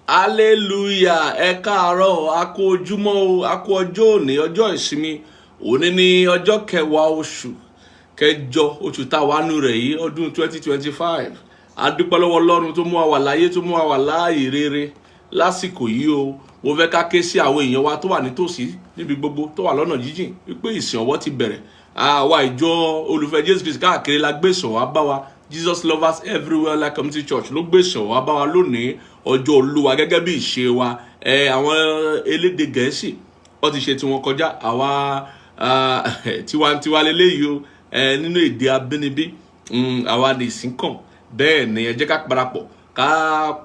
Hallelujah. Ẹ káàárọ̀, a kú ojúmọ́ o, a kú ọjọ́ òní, ọjọ́ ìsinmi. Òní ní ọjọ́ kẹwàá oṣù kẹjọ, oṣù táwa nù rẹ̀ yìí, ọdún 2025. A dúpẹ́ lọ́wọ́ Ọlọ́run tó mú wa wà láyé, tó mú wa wà láàyè rere lásìkò yìí o. Mo fẹ́ ká ké sí àwọn èèyàn wa tó wà nítòsí, níbi gbogbo tó wà lọ́nà jíjìn, wípé ìsìn ọ̀wọ̀ ti bẹ̀rẹ̀. Àwa ìjọ olùfẹ́ Jésù Kristi káàkiri la gbé ìsìn wá bá wa. Jesus Lovers Everywhere Like Community Church ló gbé ìsìn wá bá wa lónìí, ọjọ́ Olúwa, gẹ́gẹ́ bí ìṣe wa. Ẹ àwọn elédè Gẹ̀ẹ́sì, wọ́n ti ṣe tiwọn kọjá. Àwa tiwantiwa leléyìí o. Ẹ nínú èdè abínibí, àwa ní ìsìn kàn. Bẹ́ẹ̀ ni, ẹ jẹ́ ká parapọ̀, ká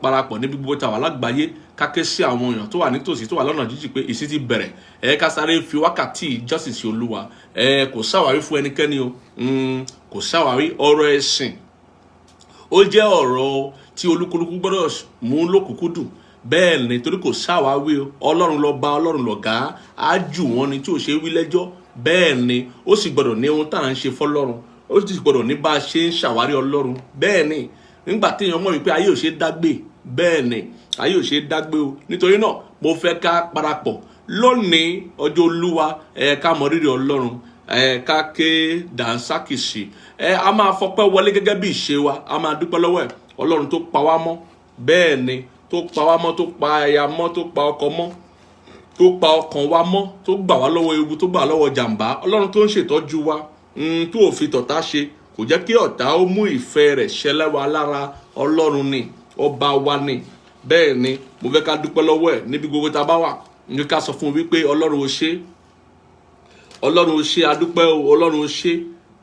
parapọ̀ níbi gbogbo tá a wà lágbàáyé, ká ké sí àwọn èèyàn tó wà nítòsí, tó wà lọ́nà jíjìn, pé ìsìn ti bẹ̀rẹ̀. Ẹ ká sáré fi wákàtí ìjọsìn sí Olúwa. Ẹ kò sáwárí fún ẹnikẹ́ni o. Kò sáwárí. Ọ̀rọ̀ ẹ̀sìn, ó jẹ́ ọ̀rọ̀ tí olúkúlùkù gbọ́dọ̀ mú lókùnkúndùn. Bẹ́ẹ̀ ni, torí kò sáwáwí o. Ọlọ́run lọ bá Ọlọ́run lọ̀gá á jù wọ́n ni tí ò ṣe é wí lẹ́jọ́. Bẹ́ẹ̀ ni, ó sì gbọ́dọ̀ ní ohun tá à ń ṣe fọlọ́run, ó sì gbọ́dọ̀ ní bá a ṣe ń ṣàwárí Ọlọ́run. Bẹ́ẹ̀ ni, nígbà téèyàn mọ̀ wípé ayé ò ṣe é dágbé. Bẹ́ẹ̀ ni, ayé ò ṣe é dágbé o. Nítorí náà, mo fẹ́ ká parapọ̀ lónìí, ọjọ́ Olúwa. Ẹ ká mọ rírì Ọlọ́run, ẹ ká ké dànsákìsì. Ẹ a máa fọpẹ́ wọlé gẹ́gẹ́ bí ìṣe wa. A máa dúpẹ́ lọ́wọ́ ẹ̀, Ọlọ́run tó pa wá mọ́. Bẹ́ẹ̀ ni, tó pa wá mọ́, tó pa aya mọ́, tó pa ọkọ mọ́, tó pa ọkàn wa mọ́, tó gbà wá lọ́wọ́ ewu, tó gbà wá lọ́wọ́ jàǹbá. Ọlọ́run tó ń ṣètọ́jú wa, tó ò fi tọ̀tá ṣe, kò jẹ́ kí ọ̀tá ó mú ìfẹ́ rẹ̀ ṣẹlẹ̀ wa lára. Ọlọ́run ni ọba wa ni. Bẹ́ẹ̀ ni, mo fẹ́ ká dúpẹ́ lọ́wọ́ ẹ̀ níbi gbogbo tá a bá wà, ní ká sọ fún un wípé Ọlọ́run, ó ṣé. Ọlọ́run, ó ṣé, adúpẹ́ o. Ọlọ́run, ó ṣé,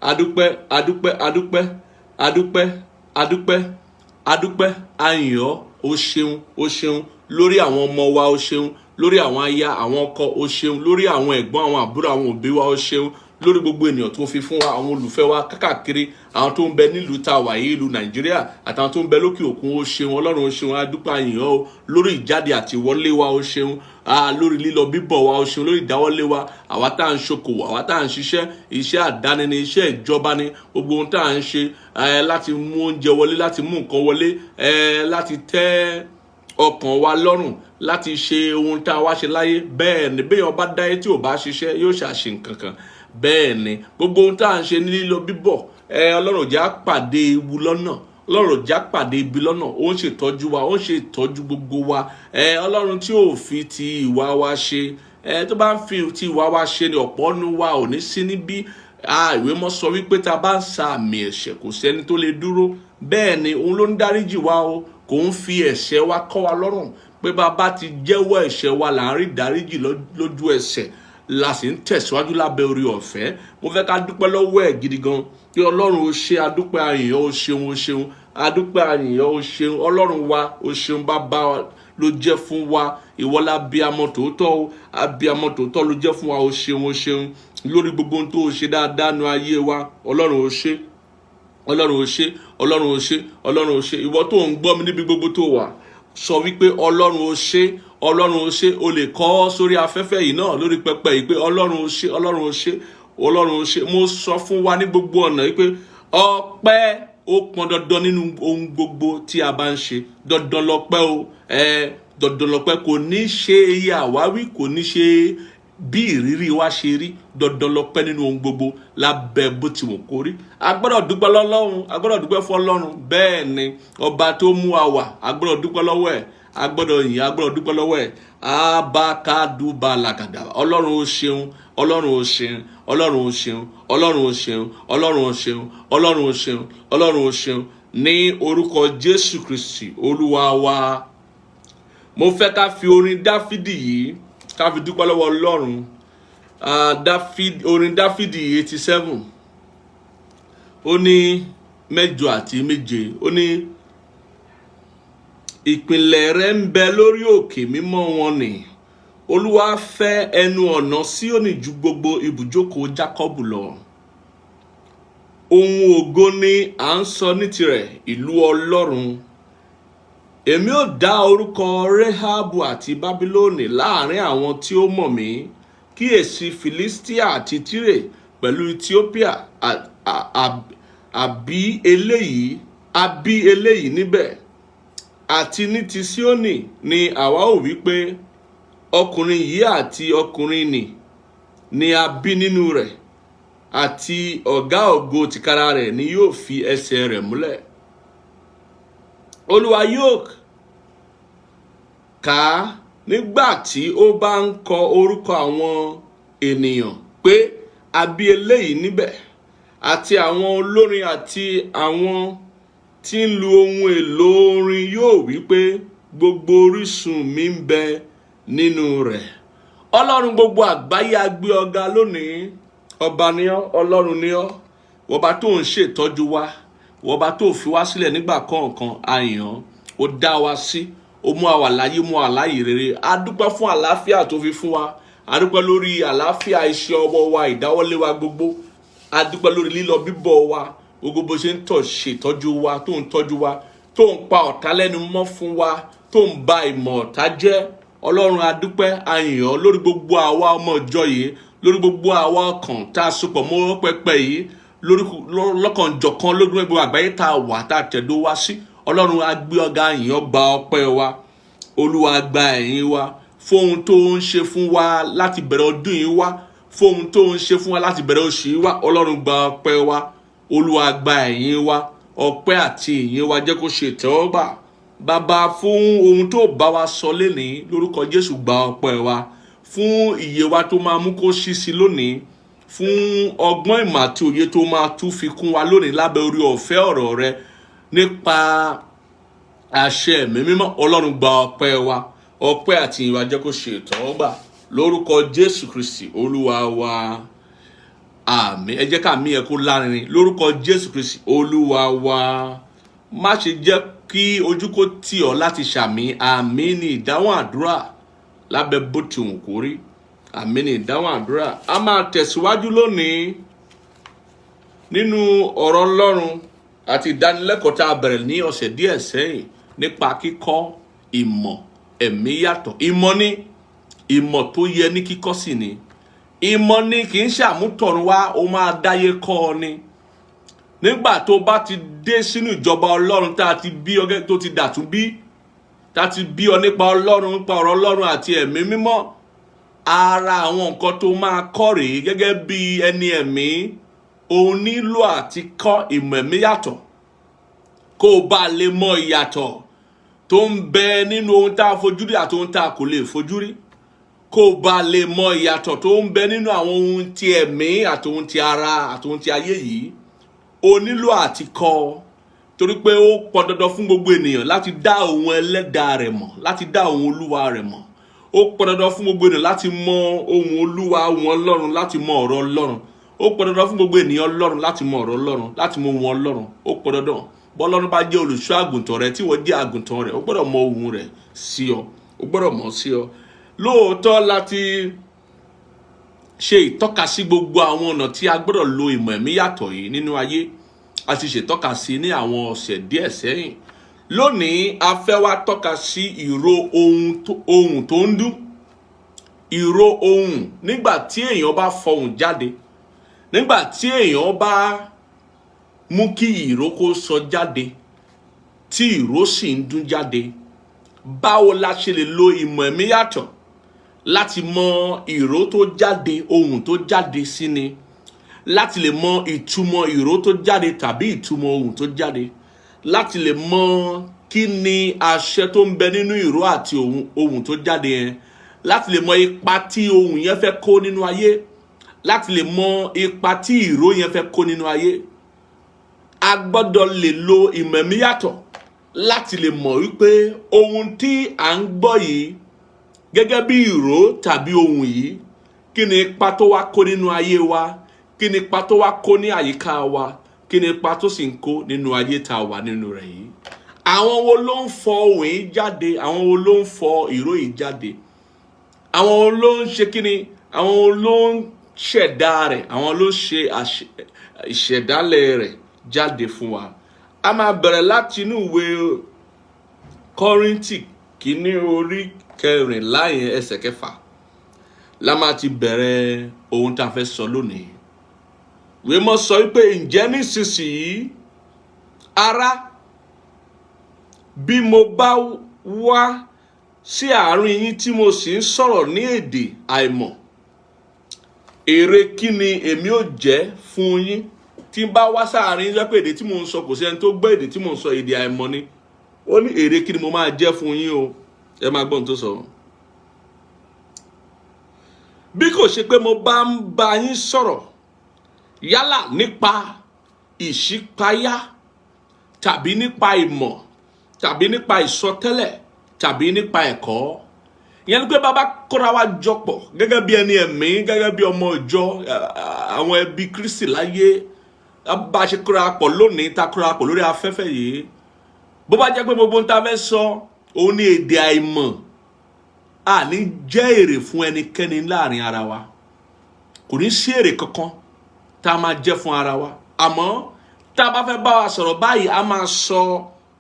adúpẹ́, adúpẹ́, adúpẹ́, adúpẹ́, adúpẹ́, adúpẹ́, ayọ̀. Ó ṣeun, ó ṣeun lórí àwọn ọmọ wa, ó ṣeun lórí àwọn aya, àwọn ọkọ, ó ṣeun lórí àwọn ẹ̀gbọ́n, àwọn àbúrò, àwọn òbí wa, ó ṣeun lórí gbogbo ènìyàn tó fi fún wa, àwọn olùfẹ́ wa kákàkiri, àwọn tó ń bẹ nílùú tá a wà yìí, ìlú Nàìjíríà, àtàwọn tó ń bẹ lókè òkun. Ó ṣeun Ọlọ́run, ó ṣeun, adúpẹ́, àyìnbó o lórí ìjáde àti ìwọlé wa. Ó ṣeun lórí lílọ bíbọ̀ wa. Ó ṣeun lórí ìdáwọ́lé wa. Àwa tá à ń ṣokòwò, àwa tá à ń ṣiṣẹ́, iṣẹ́ àdáni ni, iṣẹ́ ìjọba ni, gbogbo ohun tá à ń ṣe láti mú oúnjẹ wọlé, láti mú nǹkan wọlé, láti tẹ́ ọkàn wa lọ́rùn, láti ṣe ohun tá a wá ṣe láyé. Bẹ́ẹ̀ ni, béèyàn bá dáyé tí ò bá ṣiṣẹ́, yóò ṣàṣe nǹkan kan. Bẹ́ẹ̀ ni, gbogbo ohun tá à ń ṣe ní lílọ bíbọ̀ ẹ, Ọlọ́run jẹ́ á pàdé ewu lọ́nà, Ọlọ́run jẹ́ á pàdé ibi lọ́nà. Ó ń ṣètọ́jú wa, ó ń ṣètọ́jú gbogbo wa. Ẹ Ọlọ́run tí ò fi ti ìwà wa ṣe, ẹ tó bá ń fi ti ìwà wa ṣe ni, ọ̀pọ̀ nu wa ò ní sí níbí. Ìwé mọ́ sọ wípé tá a bá ń sa àmì ẹ̀ṣẹ̀, kò sẹ́ni tó lè dúró. Bẹ́ẹ̀ ni, òun ló ń dáríjì wa o. Kò ń fi ẹ̀ṣẹ̀ wa kọ́ wa lọ́rùn, pé bá a bá ti jẹ́wọ́ ẹ̀ṣẹ̀ wa, là ń rí dáríjì lójú ẹsẹ̀, la sì ń tẹ̀síwájú lábẹ́ orí ọ̀fẹ́. Mo fẹ́ ká dúpẹ́ lọ́wọ́ ẹ̀ gidi gan, pé Ọlọ́run, ó ṣe, adúpẹ́, àyìnyàn, ó ṣeun, ó ṣeun, adúpẹ́, àyìnyàn, ó ṣeun. Ọlọ́run wa, ó ṣeun. Bàbá ló jẹ́ fún wa. Ìwọ la abiyamọ tòótọ́ o. Abiyamọ tòótọ́ ló jẹ́ fún wa. Ó ṣeun, ó ṣeun lórí gbogbo ohun tó o ṣe dáadáa nu ayé wa. Ọlọ́run, ó ṣe. Ọlọ́run, ó ṣe. Ọlọ́run, ó ṣe. Ọlọ́run, ó ṣe. Ìwọ tó ń gbọ́ mi níbi gbogbo tó wà, sọ wípé Ọlọ́run, ó ṣe. Ọlọ́run, ó ṣe. O lè kọ sórí afẹ́fẹ́ yìí náà, lórí pẹpẹ yìí, pé Ọlọ́run, ó ṣe. Ọlọ́run, ó ṣe. Ọlọ́run, ó ṣe. Mo sọ fún wa ní gbogbo ọ̀nà wípé ọpẹ́, ó pọn dandan nínú ohun gbogbo tí a bá ń ṣe. Dandan lọpẹ́ o. Ẹ dandan lọpẹ́. Kò ní ṣe iye àwáwí, kò ní ṣe bí ìrírí wa ṣe rí. Dandan lọpẹ́ nínú ohun gbogbo, lábẹ́ bó ti wù kó rí. A gbọ́dọ̀ dúpẹ́ lọ́lọ́run, a gbọ́dọ̀ dúpẹ́ fọ́lọ́run. Bẹ́ẹ̀ ni, ọba tó mú wa wà, a gbọ́dọ̀ dúpẹ́ lọ́wọ́ ẹ̀, a gbọ́dọ̀ yìn, a gbọ́dọ̀ dúpẹ́ lọ́wọ́ ẹ̀. Abakadubalagada. Ọlọ́run, ó ṣeun. Ọlọ́run, ó ṣeun. Ọlọ́run, ó ṣeun. Ọlọ́run, ó ṣeun. Ọlọ́run, ó ṣeun. Ọlọ́run, ó ṣeun. Ọlọ́run, ó ṣeun. Ní orúkọ Jésù Kristi Olúwa wa. Mo fẹ́ ká fi orin Dáfídì yìí, ká fi dúpẹ́ lọ́wọ́ Ọlọ́run. Orin Dáfídì 87, ó ní 8 àti 7. Ó ní, "Ìpìlẹ̀ rẹ̀ ń bẹ lórí òkè mímọ́ wọn ni. Olúwa fẹ́ ẹnu ọ̀nà Síónì ju gbogbo ibùjókòó Jákọ́bù lọ. Ohun ògo ni à ń sọ ní tirẹ̀, ìlú Ọlọ́run. Èmi ò dá orúkọ Rehabu àti Bábílónì láàrin àwọn tí ó mọ̀ mí. Kíyèsí Filistia àti Tire pẹ̀lú Ethiopia, àbí eléyìí, àbí eléyìí níbẹ̀." Àti ní ti Síónì ni àwa ó wí pé, ọkùnrin yìí àti ọkùnrin nì ni a bí nínú rẹ̀, àti ọ̀gá ògo tìkára rẹ̀ ni yóò fi ẹsẹ̀ rẹ̀ múlẹ̀. Olúwa yóò kà á nígbà tí ó bá ń kọ orúkọ àwọn ènìyàn pé a bí eléyìí níbẹ̀, àti àwọn olórin àti àwọn tí ń lu ohun èlò orin yóò wí pé, gbogbo orísun mi ń bẹ nínú rẹ̀. Ọlọ́run gbogbo àgbáyé, a gbé ọ ga lónìí. Ọba ni ọ́, Ọlọ́run ni ọ́, ọba tó ń ṣètọ́jú wa, ọba tó fi wá sílẹ̀ nígbà kọ̀ọ̀kan. Àyàn ó dá wa sí, ó mú àwa láyé, mú àwa láyè rere. A dúpẹ́ fún àlàáfíà tó fi fún wa. A dúpẹ́ lórí àlàáfíà iṣẹ́ ọwọ́ wa, ìdáwọ́lé wa gbogbo. A dúpẹ́ lórí lílọ bíbọ̀ wa gbogbo, bó ṣe ń tọ̀ ṣètọ́jú wa, tó ń tọ́jú wa, tó ń pa ọ̀tá lẹ́nu mọ́ fún wa, tó ń ba ìmọ̀ ọ̀tá jẹ́. Ọlọ́run, a dúpẹ́, a yìn ọ́ lórí gbogbo àwa ọmọ ìjọ yìí, lórí gbogbo àwa ọkàn tá a sopọ̀ mọ́ pẹpẹ yìí, lórí lọ́kànjọ̀kan, lórí gbogbo àgbáyé tá a wà, tá a tẹ̀dó wá sí. Ọlọ́run, a gbé ọ ga, a yìn ọ́. Gba ọpẹ́ wa, Olúwa, gba ẹ̀yìn wa fún ohun tó ń ṣe fún wa láti bẹ̀rẹ̀ ọdún yìí wá, fún ohun tó ń ṣe fún wa láti bẹ̀rẹ̀ oṣù yìí wá. Ọlọ́run, gba ọpẹ́ wa. Olúwa, gba ẹ̀yìn wa. Ọpẹ́ àti ìyìn wa, jẹ́ kó ṣe ìtẹ́wọ́gbà, Bàbá, fún ohun tó bá wa sọ lénìí. Lórúkọ Jésù, gba ọpẹ́ wa fún ìyè wa tó máa mú kó ṣí sí lónìí, fún ọgbọ́n, ìmọ̀ àti òye tó máa tún fi kún wa lónìí lábẹ́ orí ọ̀fẹ́ ọ̀rọ̀ rẹ nípa àṣẹ Ẹ̀mí Mímọ́. Ọlọ́run, gba ọpẹ́ wa. Ọpẹ́ àti ìyìn wa, jẹ́ kó ṣe ìtẹ́wọ́gbà lórúkọ Jésù Kristi Olúwa wa. Àmín. Ẹ jẹ́ ká àmín ẹ kó lárinrin. Lórúkọ Jésù Kristi Olúwa wa. Má ṣe jẹ́ kí ojú kó tì ọ́ láti ṣàmín. Àmín ní ìdáhùn àdúrà lábẹ́ bó ti wù kó rí. Àmín ní ìdáhùn àdúrà. A máa tẹ̀síwájú lónìí nínú ọ̀rọ̀ Ọlọ́run àti ìdánilẹ́kọ̀ọ́ tá a bẹ̀rẹ̀ ní ọ̀sẹ̀ díẹ̀ sẹ́yìn nípa kíkọ́ ìmọ̀ ẹ̀mí yàtọ̀. Ìmọ̀ ní ìmọ̀ tó yẹ ní kíkọ́ sí ni. Ìmọ̀ ni kì í ṣàmútọ̀run wá, ó máa dáyé kọ́ ọ ni. Nígbà tó bá ti dé sínú ìjọba Ọlọ́run, tá a ti bí ọ, tó ti dàtún bí, tá a ti bí ọ nípa Ọlọ́run, nípa ọ̀rọ̀ Ọlọ́run àti Ẹ̀mí Mímọ́, ara àwọn nǹkan tó máa kọ́ rèé gẹ́gẹ́ bí ẹni ẹ̀mí. Òun nílò àti kọ́ ìmọ̀ ẹ̀mí yàtọ̀, kó o bá lè mọ ìyàtọ̀ tó ń bẹ nínú ohun tá a fojú rí àti ohun tá a kò lè fojú rí, kó o bá lè mọ ìyàtọ̀ tó ń bẹ nínú àwọn ohun ti ẹ̀mí àti ohun ti ara àti ohun ti ayé yìí. O nílò àti kọ́, torí pé ó pọn dandan fún gbogbo ènìyàn láti dá ohun ẹlẹ́dàá rẹ̀ mọ̀, láti dá ohun Olúwa rẹ̀ mọ̀. Ó pọn dandan fún gbogbo ènìyàn láti mọ ohun Olúwa, ohun Ọlọ́run, láti mọ ọ̀rọ̀ Ọlọ́run. Ó pọn dandan fún gbogbo ènìyàn Ọlọ́run láti mọ ọ̀rọ̀ Ọlọ́run, láti mọ ohun Ọlọ́run. Ó pọn dandan. Bọ́lọ́run bá jẹ́ olùṣọ́ àgùntàn rẹ, tí wọ́n jẹ́ àgùntàn rẹ̀, ó gbọ́dọ̀ mọ ohun rẹ̀ sí ọ, ó gbọ́dọ̀ mọ̀ sí ọ. Lóòótọ́, láti ṣe ìtọ́kasí gbogbo àwọn ọ̀nà tí a gbọ́dọ̀ lo ìmọ̀ ẹ̀mí yàtọ̀ yìí nínú ayé, a ti ṣètọ́ka sí ní àwọn ọ̀sẹ̀ díẹ̀ sẹ́yìn. Lónìí, a fẹ́ wá tọ́ka sí ìró ohun tó ń dún, ìró ohun nígbà tí èèyàn bá fọhùn jáde, nígbà tí èèyàn bá mú kí ìró kó sọ jáde, tí ìró sì ń dún jáde. Báwo la ṣe lè lo ìmọ̀ ẹ̀mí yàtọ̀ láti mọ ìró tó jáde, ohun tó jáde sí ni, láti lè mọ ìtumọ̀ ìró tó jáde tàbí ìtumọ̀ ohun tó jáde, láti lè mọ kí ni àṣẹ tó ń bẹ nínú ìró àti ohun tó jáde yẹn, láti lè mọ ipa tí ohun yẹn fẹ́ kó nínú ayé, láti lè mọ ipa tí ìró yẹn fẹ́ kó nínú ayé? A gbọ́dọ̀ lè lo ìmọ̀ ẹ̀mí yàtọ̀ láti lè mọ̀ wípé ohun tí à ń gbọ́ yìí gẹ́gẹ́ bí ìró tàbí ohun yìí, kí ni ipa tó wá kó nínú ayé wa, kí ni ipa tó wá kó ní àyíká wa, kí ni ipa tó sì ń kó nínú ayé tá a wà nínú rẹ̀ yìí? Àwọn wo ló ń fọ ohùn yìí jáde? Àwọn wo ló ń fọ ìró yìí jáde? Àwọn wo ló ń ṣe kíni? Àwọn wo ló ń ṣẹ̀dá rẹ̀? Àwọn ló ń ṣe ìṣẹ̀dálẹ̀ rẹ̀ jáde fún wa? A máa bẹ̀rẹ̀ láti inú ìwé Kọ́ríńtì kìíní, orí 14 yẹn, ẹsẹ̀ 6 la máa ti bẹ̀rẹ̀ ohun tá a fẹ́ sọ lónìí. Ìwé mọ́ sọ wípé, ǹjẹ́ nísinsìnyí, ará, Bí mo bá wá sí àárín yín tí mo sì ń sọ̀rọ̀ ní èdè àìmọ̀, èrè kí ni èmi ò jẹ́ fún yín? Tí n bá wá sáàárín yín pé èdè tí mò ń sọ, kò sí ẹni tó gbọ́ èdè tí mò ń sọ, èdè àìmọ̀ ni, ó ní èrè kí ni mo máa jẹ́ fún yín o? Ẹ máa gbọ́n tó sọ. Bí kò ṣe pé mo bá ń bá yín sọ̀rọ̀ yálà nípa ìṣípayá tàbí nípa ìmọ̀ tàbí nípa ìsọtẹ́lẹ̀ tàbí nípa ẹ̀kọ́. Ìyẹn ni pé bàbá kóra wa jọpọ̀ gẹ́gẹ́ bí ẹni ẹ̀mí, gẹ́gẹ́ bí ọmọ ìjọ, àwọn ẹbí Kristi láyé, bá a ṣe kóra pọ̀ lónìí, ta kóra pọ̀ lórí afẹ́fẹ́ yìí, bó bá jẹ́ pé gbogbo ń ta fẹ́ sọ òun ní èdè àìmọ̀, a ní jẹ́ èrè fún ẹnikẹ́ni láàrin ara wa. Kò ní sí èrè kankan tá a máa jẹ́ fún ara wa. Àmọ́ tá a bá fẹ́ bá wa sọ̀rọ̀ báyìí, a máa sọ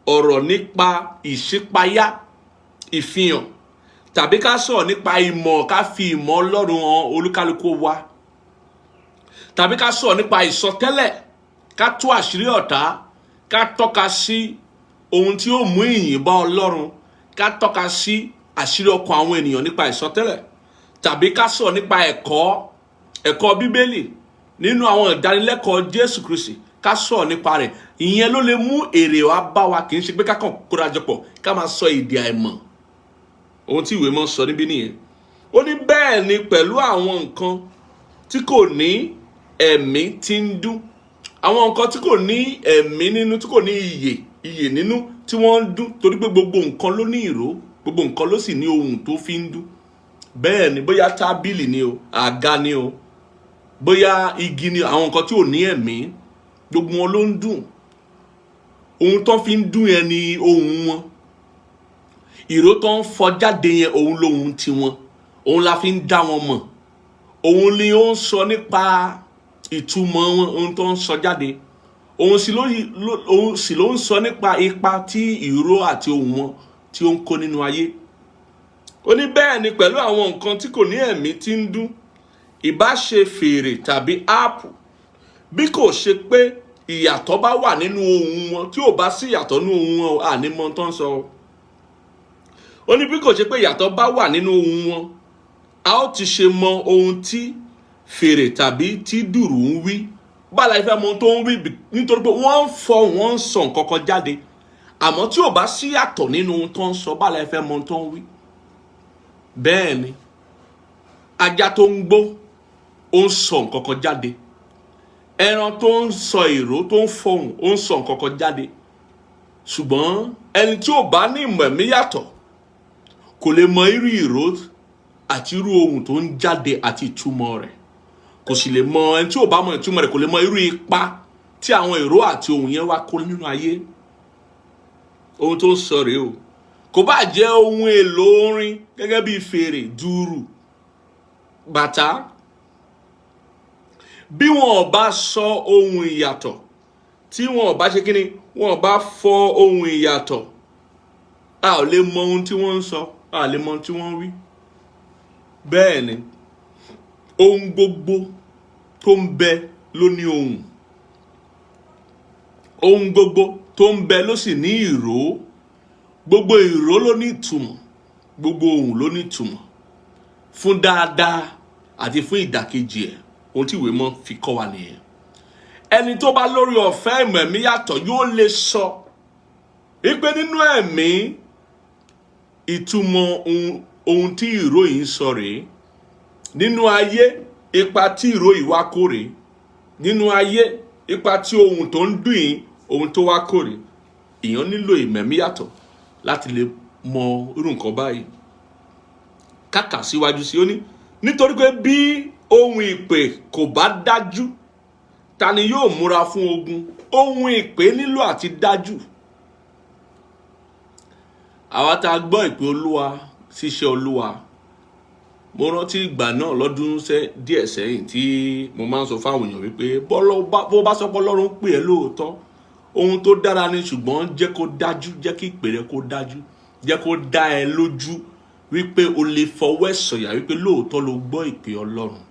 ọ̀rọ̀ nípa ìṣípayá, ìfihàn, tàbí ká sọ̀rọ̀ nípa ìmọ̀, ká fi ìmọ̀ Ọlọ́run hàn olúkálukú wa, tàbí ká sọ̀rọ̀ nípa ìsọtẹ́lẹ̀, ká tú àṣírí ọ̀tá, ká tọ́ka sí ohun tí ó mú ìyìn bá Ọlọ́run, ká tọ́ka sí àṣírí ọkàn àwọn ènìyàn nípa ìsọtẹ́lẹ̀, tàbí ká sọ̀rọ̀ nípa ẹ̀kọ́ Bíbélì nínú àwọn ìdánilẹ́kọ̀ọ́ Jésù Kristi, ká sọ̀rọ̀ nípa rẹ̀. Ìyẹn ló lè mú èrè wá bá wa. Kì í ṣe pé ká kàn kórajọpọ̀ ká máa sọ èdè àìmọ̀. Ohun tí ìwé mọ́ sọ níbí nìyẹn. Ó ní bẹ́ẹ̀ ni pẹ̀lú àwọn nǹkan tí kò ní ẹ̀mí tí ń dún, àwọn nǹkan tí kò ní ẹ̀mí nínú, tí kò ní ìyè nínú, tí wọ́n ń dún, torí pé gbogbo nǹkan ló ní ìró, gbogbo nǹkan ló sì ní ohun tó fi ń dún. Bẹ́ẹ̀ ni, bóyá tábìlì ni o, àga ni o, bóyá igi ni, àwọn nǹkan tí ò ní ẹ̀mí, gbogbo wọn ló ń dùn. Ohun tó fi ń dún yẹn ni ohùn wọn. Ìró tó ń fọ jáde yẹn, òun lóhun tiwọn, òun la fi ń dá wọn mọ̀. Òun ni ó ń sọ nípa ìtumọ̀ wọn, ohun tó ń sọ jáde. Òun sì ló ń sọ nípa ipa tí ìró àti ohùn wọn tí ó ń kó nínú ayé. Ó ní bẹ́ẹ̀ ni pẹ̀lú àwọn nǹkan tí kò ní ẹ̀mí tí ń dún, ìbá ṣe fèrè tàbí áàpù, bí kò ṣe pé ìyàtọ̀ bá wà nínú ohùn wọn. Tí ò bá sí ìyàtọ̀ nínú ohùn wọn, àní mọ tó ń sọ. Ó ní bí kò ṣe pé ìyàtọ̀ bá wà nínú ohùn wọn, a ó ti ṣe mọ ohun tí fèrè tàbí tí dùrù ń wí? Báwo la fẹ́ mọ ohun tó ń wí? Nítorí pé wọ́n ń fọ, wọ́n ń sọ nǹkan kan jáde. Àmọ́ tí ò bá sí yàtọ̀ nínú ohun tó ń sọ, báwo la fẹ́ mọ ohun tó ń wí? Bẹ́ẹ̀ ni ajá tó ń gbó, ó ń sọ nǹkan kan jáde. Ẹran tó ń sọ ìró, tó ń fọhùn, ó ń sọ nǹkan kan jáde. Ṣùgbọ́n ẹni tí ò bá ní ìmọ̀ ẹ̀mí yàtọ̀ kò lè mọ irú ìró àti irú ohùn tó ń jáde àti ìtumọ̀ rẹ̀. Kò sì lè mọ, ẹni tí ò bá mọ ìtumọ̀ rẹ̀ kò lè mọ irú ipa tí àwọn ìró àti ohùn yẹn wá kó nínú ayé. Ohun tó ń sọ rèé o. Kò bá jẹ́ ohun èlò orin gẹ́gẹ́ bí fèrè, dùrù, bàtà, bí wọn ò bá sọ ohun ìyàtọ̀, tí wọn ò bá ṣe kíni, wọn ò bá fọ ohun ìyàtọ̀, a ò lè mọ ohun tí wọ́n ń sọ, a ò lè mọ ohun tí wọ́n ń wí. Bẹ́ẹ̀ ni ohun gbogbo tó ń bẹ ló ní ohùn, ohun gbogbo tó ń bẹ ló sì ní ìró. Gbogbo ìró ló ní ìtumọ̀, gbogbo ohùn ló ní ìtumọ̀ fún dáadáa àti fún ìdàkejì ẹ̀. Ohun tí ìwé mọ́ fi kọ́ wa nìyẹn. Ẹni tó bá lórí ọ̀fẹ́ ìmọ̀ ẹ̀mí yàtọ̀ yóò lè sọ wípé nínú ẹ̀mí, ìtumọ̀ ohun tí ìró yìí ń sọ rèé. Nínú ayé, ipa tí ìró yìí wá kó rèé. Nínú ayé, ipa tí ohun tó ń dùn yìí, ohun tó wá kó rèé. Èèyàn nílò ìmọ̀ ẹ̀mí yàtọ̀ láti lè mọ irú nǹkan báyìí. Kàkà síwájú sí, ó ní nítorí pé bí ohun ìpè kò bá dájú, ta ni yóò múra fún ogun? Ohun ìpè nílò àti dájú. Àwa tá a gbọ́ ìpè Olúwa ṣiṣẹ́ Olúwa, mo rántí ìgbà náà lọ́dún díẹ̀ sẹ́yìn tí mo máa ń sọ fáwọn èèyàn wípé bó bá sọ pé Ọlọ́run pè ẹ́ lóòótọ́, ohun tó dára ni, ṣùgbọ́n jẹ́ kó dájú, jẹ́ kí ìpè rẹ kó dájú, jẹ́ kó dá ẹ lójú wípé o lè fọwọ́ ẹ̀ sọ̀yà wípé lóòótọ́ ló gbọ́ ìpè Ọlọ́run.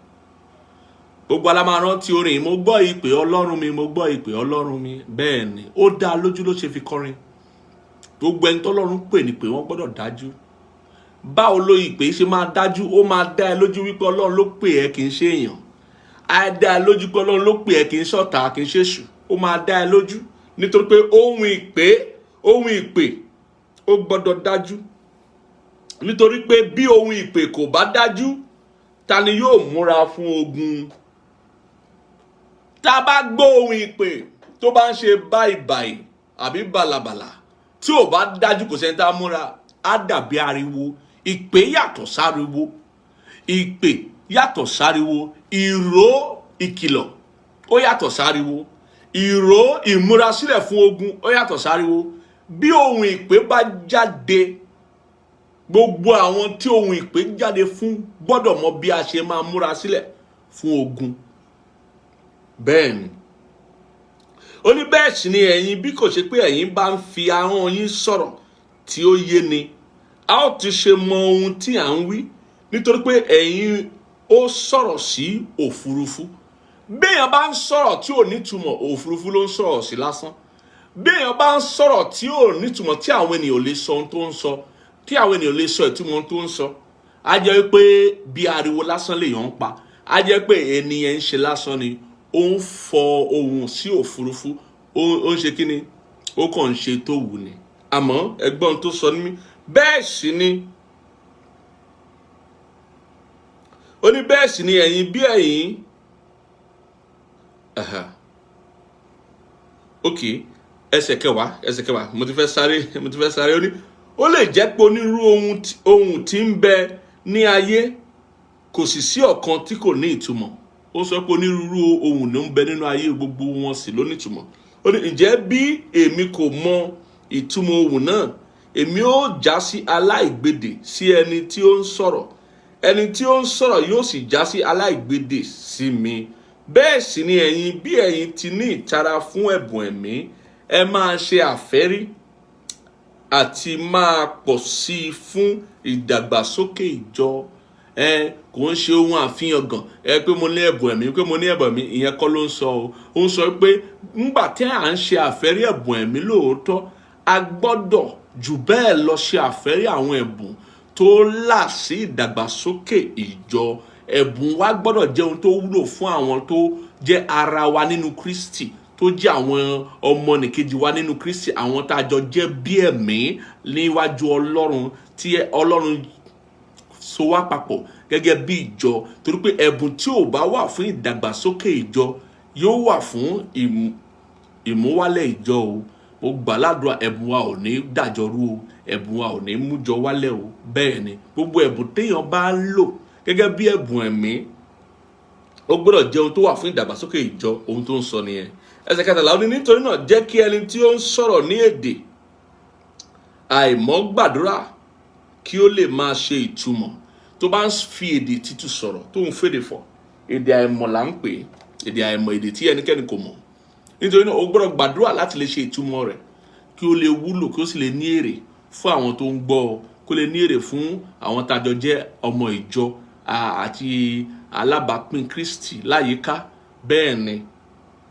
Gbogbo ala máa rántí orin, "Mo gbọ́ ìpè Ọlọ́run mi, mo gbọ́ ìpè Ọlọ́run mi." Bẹ́ẹ̀ ni, ó dá lójú ló ṣe fi kọrin. Gbogbo ẹni tọ́lọ́run pè ní pé wọ́n gbọ́dọ̀ dájú. Báwo ló ìpè ṣe máa dájú? Ó máa dá ẹ lójú wípé Ọlọ́run ló pè ẹ́, kì í ṣe èèyàn. Á dá ẹ lójú pé Ọlọ́run ló pè ẹ́, kì í ṣọ̀tá, kì í ṣèṣù. Ó máa dá ẹ lójú nítorí pé ohun ìpè ó gbọ́dọ̀ dájú, nítorí pé bí ohun ìpè kò bá dájú, ta ni yóò múra fún ogun? Tá a bá gbọ́ ohun ìpè tó bá ń ṣe báyìí báyìí àbí bàlàbàlà, tí ò bá dájú, kò sẹ́ni tá a múra, á dàbí ariwo. Ìpè yàtọ̀ sáriwo. Ìpè yàtọ̀ sáriwo. Ìró ìkìlọ̀, ó yàtọ̀ sáriwo. Ìró ìmúrasílẹ̀ fún ogun, ó yàtọ̀ sáriwo. Bí ohun ìpè bá jáde, gbogbo àwọn tí ohun ìpè jáde fún gbọ́dọ̀ mọ bí a ṣe máa múra sílẹ̀ fún ogun. Bẹ́ẹ̀ ni ó ní, bẹ́ẹ̀ sì ni ẹ̀yin, bí kò ṣe pé ẹ̀yin bá ń fi ahọ́n yín sọ̀rọ̀ tí ó yé ni, a ó ti ṣe mọ ohun tí à ń wí? Nítorí pé ẹ̀yin ó sọ̀rọ̀ sí òfurufú. Béèyàn bá ń sọ̀rọ̀ tí ò nítumọ̀, òfurufú ló ń sọ̀rọ̀ sí lásán. Béèyàn bá ń sọ̀rọ̀ tí ò nítumọ̀, tí àwọn ènìyàn ò lè sọ ohun tó ń sọ, tí àwọn ènìyàn lè sọ ìtumọ̀ ohun tó ń sọ, á jẹ́ pé bí ariwo lásán lèèyàn ń pa. Á jẹ́ pé ènìyàn ń ṣe lásán ni, ó ń fọ ohùn sí òfurufú, ó ń ṣe kí ni, ó kàn ń ṣe tó wù ni. Àmọ́ ẹgbọ́n tó sọ ní mí, bẹ́ẹ̀ sì ni ó ní, bẹ́ẹ̀ sì ni ẹ̀yin bí ẹ̀yin, ok, ẹsẹ̀ kẹwàá, ẹsẹ̀ kẹwàá, mo ti fẹ́ sáré, mo ti fẹ́ sáré. Ó ní ó lè jẹ́ pé onírúurú ohun tí ń bẹ ní ayé, kò sì sí ọ̀kan tí kò ní ìtumọ̀. Ó sọ pé onírúurú ohun ló ń bẹ nínú ayé, gbogbo wọn sì ló ní ìtumọ̀. Ó ní, ǹjẹ́ bí èmi kò mọ ìtumọ̀ ohun náà, èmi ó já sí aláìgbèdè sí ẹni tí ó ń sọ̀rọ̀, ẹni tí ó ń sọ̀rọ̀ yóò sì já sí aláìgbèdè sí mi. Bẹ́ẹ̀ sì ni ẹ̀yin, bí ẹ̀yin ti ní ìtara fún ẹ̀bùn ẹ̀mí, ẹ máa ṣe àfẹ́rí àti máa pọ̀ sí i fún ìdàgbàsókè ìjọ. Ẹ kò ń ṣe ohun àfihàn gàn ẹ pé mo ní ẹ̀bùn ẹ̀mí, pé mo ní ẹ̀bùn ẹ̀mí. Ìyẹn kọ́ ló ń sọ o. Ó ń sọ pé ńgbà tí à ń ṣe àfẹ́rí ẹ̀bùn ẹ̀mí lóòótọ́, a gbọ́dọ̀ jù bẹ́ẹ̀ lọ ṣe àfẹ́rí àwọn ẹ̀bùn tó là sí ìdàgbàsókè ìjọ. Ẹ̀bùn wa gbọ́dọ̀ jẹ́ ohun tó wúlò fún àwọn tó jẹ́ ara wa nínú Kristi, tó jẹ́ àwọn ọmọnìkejì wa nínú Kristi, àwọn tá a jọ jẹ́ bí ẹ̀mí níwájú Ọlọ́run, tí Ọlọ́run so wá papọ̀ gẹ́gẹ́ bí ìjọ. Torí pé ẹ̀bùn tí ò bá wà fún ìdàgbàsókè ìjọ yóò wà fún ìmúwálẹ̀ ìjọ o. Mo gbà ládùúrà, ẹ̀bùn wa ò ní dàjọrú o, ẹ̀bùn wa ò ní mújọ wálẹ̀ o. Bẹ́ẹ̀ ni gbogbo ẹ̀bùn téèyàn bá ń lò gẹ́gẹ́ bí ẹ̀bùn ẹ̀mí, ó gbọ́dọ̀ jẹ́ ohun tó wà fún ìdàgbàsókè ìjọ. Ohun tó ń sọ nìyẹn. Ẹsẹ̀ 13, ó ní, nítorí náà jẹ́ kí ẹni tí ó ń sọ̀rọ̀ ní èdè àìmọ̀ gbàdúrà kí ó lè máa ṣe ìtumọ̀. Tó bá ń fi èdè tútù sọ̀rọ̀, tó ń fèdè fọ̀, èdè àìmọ̀ là ń pè é, èdè àìmọ̀, èdè tí ẹnikẹ́ni kò mọ̀. Nítorí náà, ó gbọ́dọ̀ gbàdúrà láti lè ṣe ìtumọ̀ rẹ̀, kí ó lè wúlò, kí ó sì lè ní èrè fún àwọn tó ń gbọ́ ọ, kó lè ní èrè fún àwọn tájọ jẹ́ ọmọ ìjọ àti alábàápín Kristi láyìíká. Bẹ́ẹ̀ ni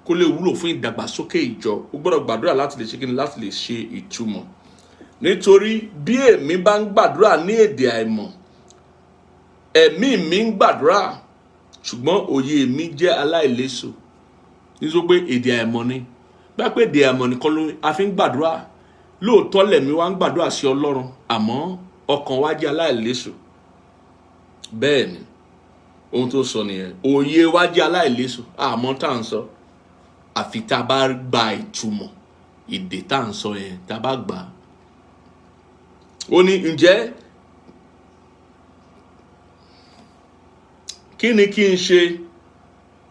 kó lè wúlò fún ìdàgbàsókè ìjọ, ó gbọ́dọ̀ gbàdúrà láti lè ṣe kíni, láti lè ṣe ìtumọ̀. Nítorí bí èmi bá ń gbàdúrà ní èdè àìmọ̀, ẹ̀mí mi ń gbàdúrà, ṣùgbọ́n òye mi jẹ́ aláìléso. Nítorí pé èdè àìmọ̀ ni, bá pé èdè àìmọ̀ nìkan ló a fi ń gbàdúrà, lóòótọ́ lẹ̀mí wa ń gbàdúrà sí Ọlọ́run, àmọ́ ọkàn wa jẹ́ aláìléso. Bẹ́ẹ̀ ni ohun tó sọ nìyẹn. Òye wa jẹ́ aláìléso, àmọ́ tá à ń sọ, àfi tá a bá gba ìtumọ̀ èdè tá à ń sọ yẹn, tá a bá gbà á. Ó ní, ǹjẹ́ kí ni kí n ṣe?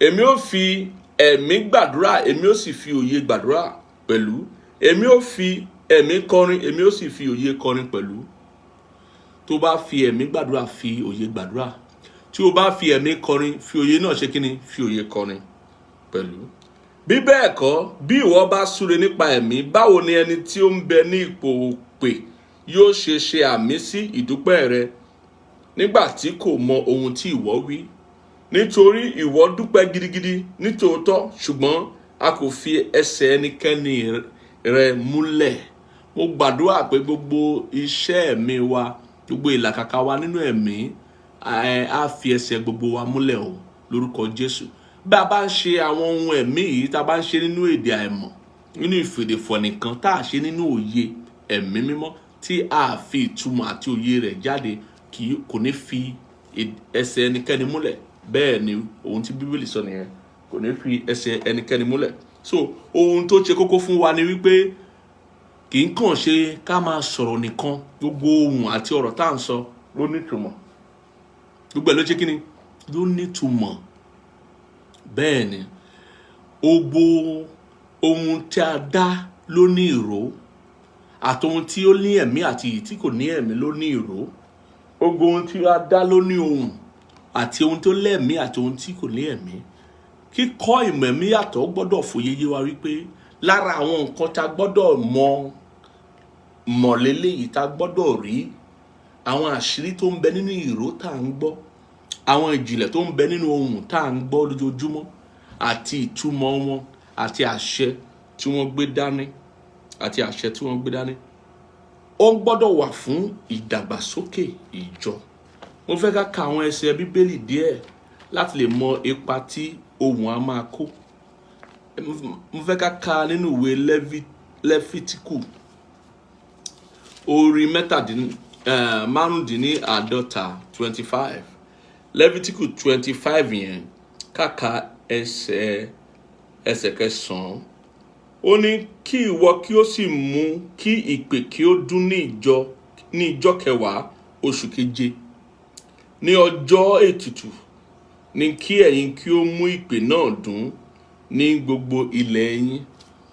Èmi ó fi ẹ̀mí gbàdúrà, èmi ó sì fi òye gbàdúrà pẹ̀lú. Èmi ó fi ẹ̀mí kọrin, èmi ó sì fi òye kọrin pẹ̀lú. Tó bá fi ẹ̀mí gbàdúrà, fi òye gbàdúrà. Tí o bá fi ẹ̀mí kọrin, fi òye náà ṣe kíni, fi òye kọrin pẹ̀lú. Bí bẹ́ẹ̀ kọ́, bí ìwọ bá súre nípa ẹ̀mí, báwo ni ẹni tí ó ń bẹ ní ipò òpè yóò ṣe ṣe àmì sí ìdúpẹ́ rẹ nígbà tí kò mọ ohun tí ìwọ wí? Nítorí ìwọ dúpẹ́ gidigidi nítòótọ́, ṣùgbọ́n a kò fi ẹsẹ̀ ẹnikẹ́ni rẹ múlẹ̀. Mo gbàdúrà pé gbogbo iṣẹ́ ẹ̀mí wa, gbogbo ìlàkàkà wa nínú ẹ̀mí, á fi ẹsẹ̀ gbogbo wa múlẹ̀ o lórúkọ Jésù. Bí a bá ń ṣe àwọn ohun ẹ̀mí yìí, tá a bá ń ṣe nínú èdè àìmọ̀, nínú ìfèdèfọ̀ nìkan, tá a ṣe nínú òye ẹ̀mí mímọ́, tí a fi ìtumọ̀ àti òye rẹ̀ jáde, kò ní fi ẹsẹ̀ ẹnikẹ́ni múlẹ̀. Bẹ́ẹ̀ ni, ohun tí Bíbélì sọ nìyẹn, kò ní fi ẹsẹ̀ ẹnikẹ́ni múlẹ̀. So ohun tó ṣe kókó fún wa ni wípé kì í kàn ṣe ká máa sọ̀rọ̀ nìkan. Gbogbo ohun àti ọ̀rọ̀ tá à ń sọ ló nítumọ̀. Gbogbo ẹ̀ ló ṣe kíni, ló nítumọ̀. Bẹ́ẹ̀ ni, gbogbo ohun tí a dá ló ní ìró, àti ohun tí ó ní ẹ̀mí àti èyí tí kò ní ẹ̀mí ló ní ìró. Gbogbo ohun tí a dá ló ní ohùn, àti ohun tó lẹ́mìí àti ohun tí kò ní ẹ̀mí. Kíkọ́ ìmọ̀ ẹ̀mí yàtọ̀ gbọ́dọ̀ fòye yé wa wípé lára àwọn nǹkan tá a gbọ́dọ̀ mọ̀ mọ̀ léléyìí, tá a gbọ́dọ̀ rí àwọn àṣírí tó ń bẹ nínú ìró tá à ń gbọ́, àwọn ìjìnlẹ̀ tó ń bẹ nínú ohùn tá à ń gbọ́ lójoojúmọ́, àti ìtumọ̀ wọn, àti àṣẹ tí wọ́n gbé dání, àti àṣẹ tí wọ́n gbé dání. Ó gbọ́dọ̀ wà fún ìdàgbàsókè ìjọ. Mo fẹ́ ká ka àwọn ẹsẹ̀ Bíbélì díẹ̀ láti lè mọ ipa tí ohùn á máa kó. Mo fẹ́ ká ka nínú ìwé Lẹ́fítíkù orí 45, 25, Lẹ́fítíkù 25 yẹn, ká ka ẹsẹ̀ 9. Ó ní, "Kí ìwọ kí ó sì mú kí ìpè kí ó dún ní ìjọ ní ìjọ kẹwàá oṣù keje. Ní ọjọ́ ètùtù ní kí ẹ̀yin kí ó mú ìpè náà dún ní gbogbo ilẹ̀ yín."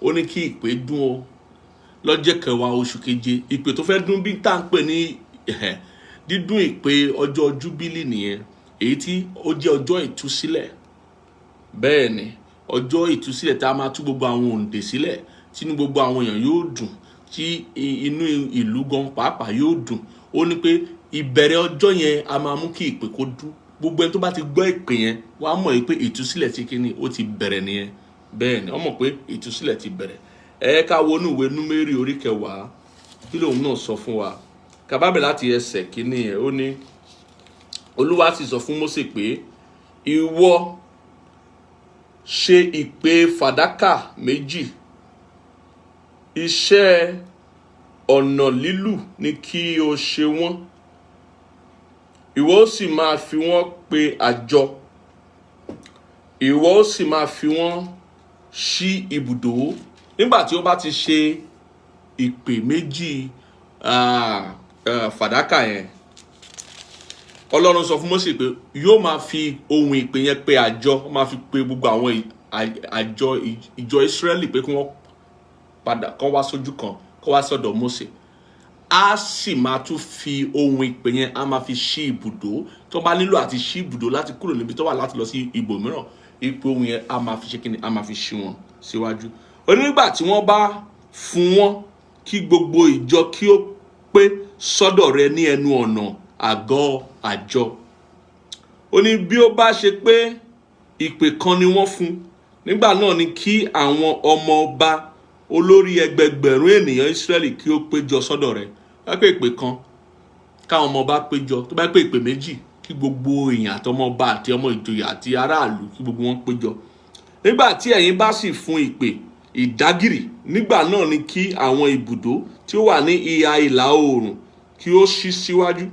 Ó ní kí ìpè dún o lọ́jọ́ kẹwàá oṣù keje. Ìpè tó fẹ́ dún bí tá à ń pè ní dídún ìpè ọjọ́ júbílì nìyẹn, èyí tí ó jẹ́ ọjọ́ ìtúsílẹ̀. Bẹ́ẹ̀ ni, ọjọ́ ìtúsílẹ̀ tá a máa tú gbogbo àwọn òǹdè sílẹ̀, tínú gbogbo àwọn èèyàn yóò dùn, tí inú ìlú gan pàápàá yóò dùn. Ó ní pé ìbẹ̀rẹ̀ ọjọ́ yẹn, a máa mú kí ìpè kó dún. Gbogbo ẹni tó bá ti gbọ́ ìpè yẹn, wàá mọ̀ pé ìtúsílẹ̀ ti kíni, ó ti bẹ̀rẹ̀ nìyẹn. Bẹ́ẹ̀ ni, wọ́n mọ̀ pé ìtúsílẹ̀ ti bẹ̀rẹ̀. Ẹ ká wọnú ìwé Númérì orí 10. Kí lòun náà sọ fún wa? Ká bá bẹ̀rẹ̀ láti ẹsẹ̀ 1 yẹn. Ó ní, "Olúwa sì sọ fún Mósè pé, ìwọ ṣe ìpè fàdákà méjì, iṣẹ́ ọnà lílù ni kí o ṣe wọ́n. Ìwọ ó sì máa fi wọ́n pe àjọ, ìwọ ó sì máa fi wọ́n ṣí ibùdó." Nígbà tí ó bá ti ṣe ìpè méjì fàdákà yẹn, Ọlọ́run sọ fún Mósè pé yóò máa fi ohun ìpè yẹn pe àjọ, ó máa fi pe gbogbo àwọn àjọ ìjọ Ísírẹ́lì pé kí wọ́n padà kán wá sójú kan, kán wá sọ́dọ̀ Mósè. Á sì máa tún fi ohun ìpè yẹn, á máa fi ṣí ibùdó. Tó bá nílò àti ṣí ibùdó láti kúrò níbi tó wà láti lọ sí ibòmíràn, ìpè ohun yẹn á máa fi ṣe kíni, á máa fi ṣí wọn síwájú. Onígbà tí wọ́n bá fún wọn, kí gbogbo ìjọ kí ó pé sọ́dọ̀ rẹ ní ẹnu ọ̀nà àgọ́ àjọ. Ó ní, bí ó bá ṣe pé ìpè kan ni wọ́n fún, nígbà náà ni kí àwọn ọmọ ọba olórí ẹgbẹgbẹ̀rún ènìyàn Ísírẹ́lì kí ó péjọ sọ́dọ̀ rẹ̀. Bá pé ìpè kan, káwọn ọmọ ọba péjọ. Tó bá pé ìpè méjì, kí gbogbo èèyàn àti ọmọ ọba àti ọmọ ìjòyè àti aráàlú, kí gbogbo wọn péjọ. Nígbà tí ẹ̀yin bá sì fún ìpè ìdágìrì, nígbà náà ni kí àwọn ibùdó tí ó wà ní ìhà ìlà oòrùn kí ó ṣí síwájú.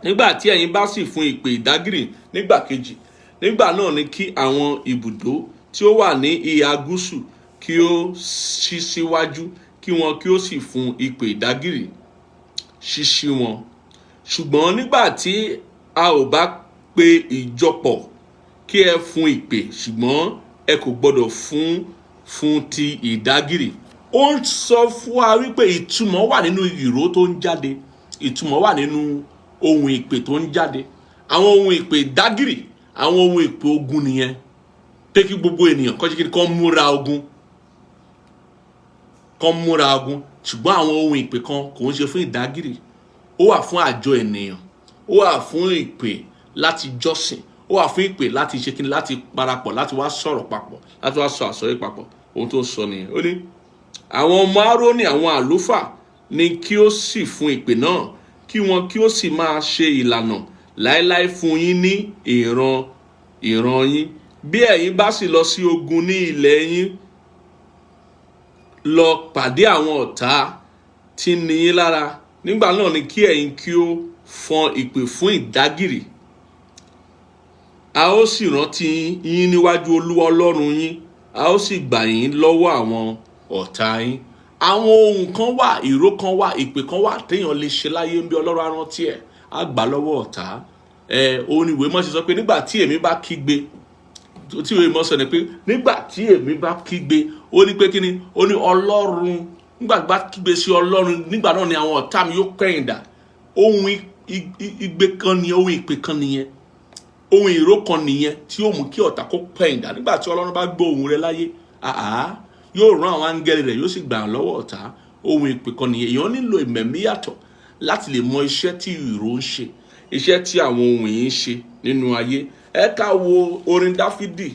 Nígbà tí ẹ̀yin bá sì fún ìpè ìdágìrì nígbà kejì, nígbà náà ni kí àwọn ibùdó tí ó wà ní ìhà gúúsù kí ó ṣí síwájú, kí wọn kí ó sì fún ìpè ìdágìrì ṣíṣí wọn. Ṣùgbọ́n nígbà tí a ò bá pe ìjọ pọ̀, kí ẹ fún ìpè, ṣùgbọ́n ẹ kò gbọdọ̀ fún ti ìdágìrì. Ó ń sọ fún wa wípé ìtumọ̀ wà nínú ìró tó ń jáde, ìtumọ̀ wà nínú ohun ìpè tó ń jáde. Àwọn ohun ìpè ìdágìrì, àwọn ohun ìpè ogun nìyẹn, pé kí gbogbo ènìyàn kọ́ ṣe kí kọ́ múra ogun, kọ́ múra ogun. Ṣùgbọ́n àwọn ohun ìpè kan kò ń ṣe fún ìdágìrì. Ó wà fún àjọ ènìyàn, ó wà fún ìpè láti jọ́sìn, ó wà fún ìpè láti ṣe kíni, láti parapọ̀, láti wá sọ̀rọ̀ papọ̀, láti wá sọ àsọyé papọ̀. Ohun tó ń sọ nìyẹn. Ó ní Àwọn ọmọ Árónì àwọn àlùfáà ni kí ó sì fún ìpè náà, kí wọn kí ó sì máa ṣe ìlànà láéláé fún yín ní ìran ìran yín. Bí ẹ̀yin bá sì lọ sí ogun ní ilẹ̀ yín, lọ pàdé àwọn ọ̀tá tí ń ni yín lára, nígbà náà ni kí ẹ̀yin kí ó fọn ìpè fún ìdágìrì, a ó sì rántí yín níwájú Olúwa Ọlọ́run yín, a ó sì gbà yín lọ́wọ́ àwọn ọ̀tá yín. Àwọn ohun kan wà, ìró kan wà, ìpè kan wà téèyàn lè ṣe láyé ń bí Ọlọ́run á rántí ẹ̀, á gbà lọ́wọ́ ọ̀tá. Ẹ òun ni ìwé mọ́ ṣe sọ pé nígbà tí èmi bá kígbe, tí ìwé mọ́ sọ ni pé nígbà tí èmi bá kígbe, ó ní pé kí ni? Ó ní Ọlọ́run, nígbà tí bá kígbe sí Ọlọ́run, nígbà náà ni àwọn ọ̀tá mi yóò kẹ́yìn dà. Ohun igbe kan ni, ohun ìpè kan nìyẹn, ohun ìró kan nìyẹn tí yóò mú kí ọ̀tá kó pẹ̀yìn dà. Nígbà tí Ọlọ́run bá gbọ́ ohùn rẹ láyé, àá yóò rán àwọn áńgẹ́lì rẹ̀, yóò sì gbà án lọ́wọ́ ọ̀tá. Ohun ìpè kan nìyẹn. Èèyàn nílò ìmẹ̀mí yàtọ̀ láti lè mọ iṣẹ́ tí ìró ń ṣe, iṣẹ́ tí àwọn ohun yìí ń ṣe nínú ayé. Ẹ ká wo orin Dáfídì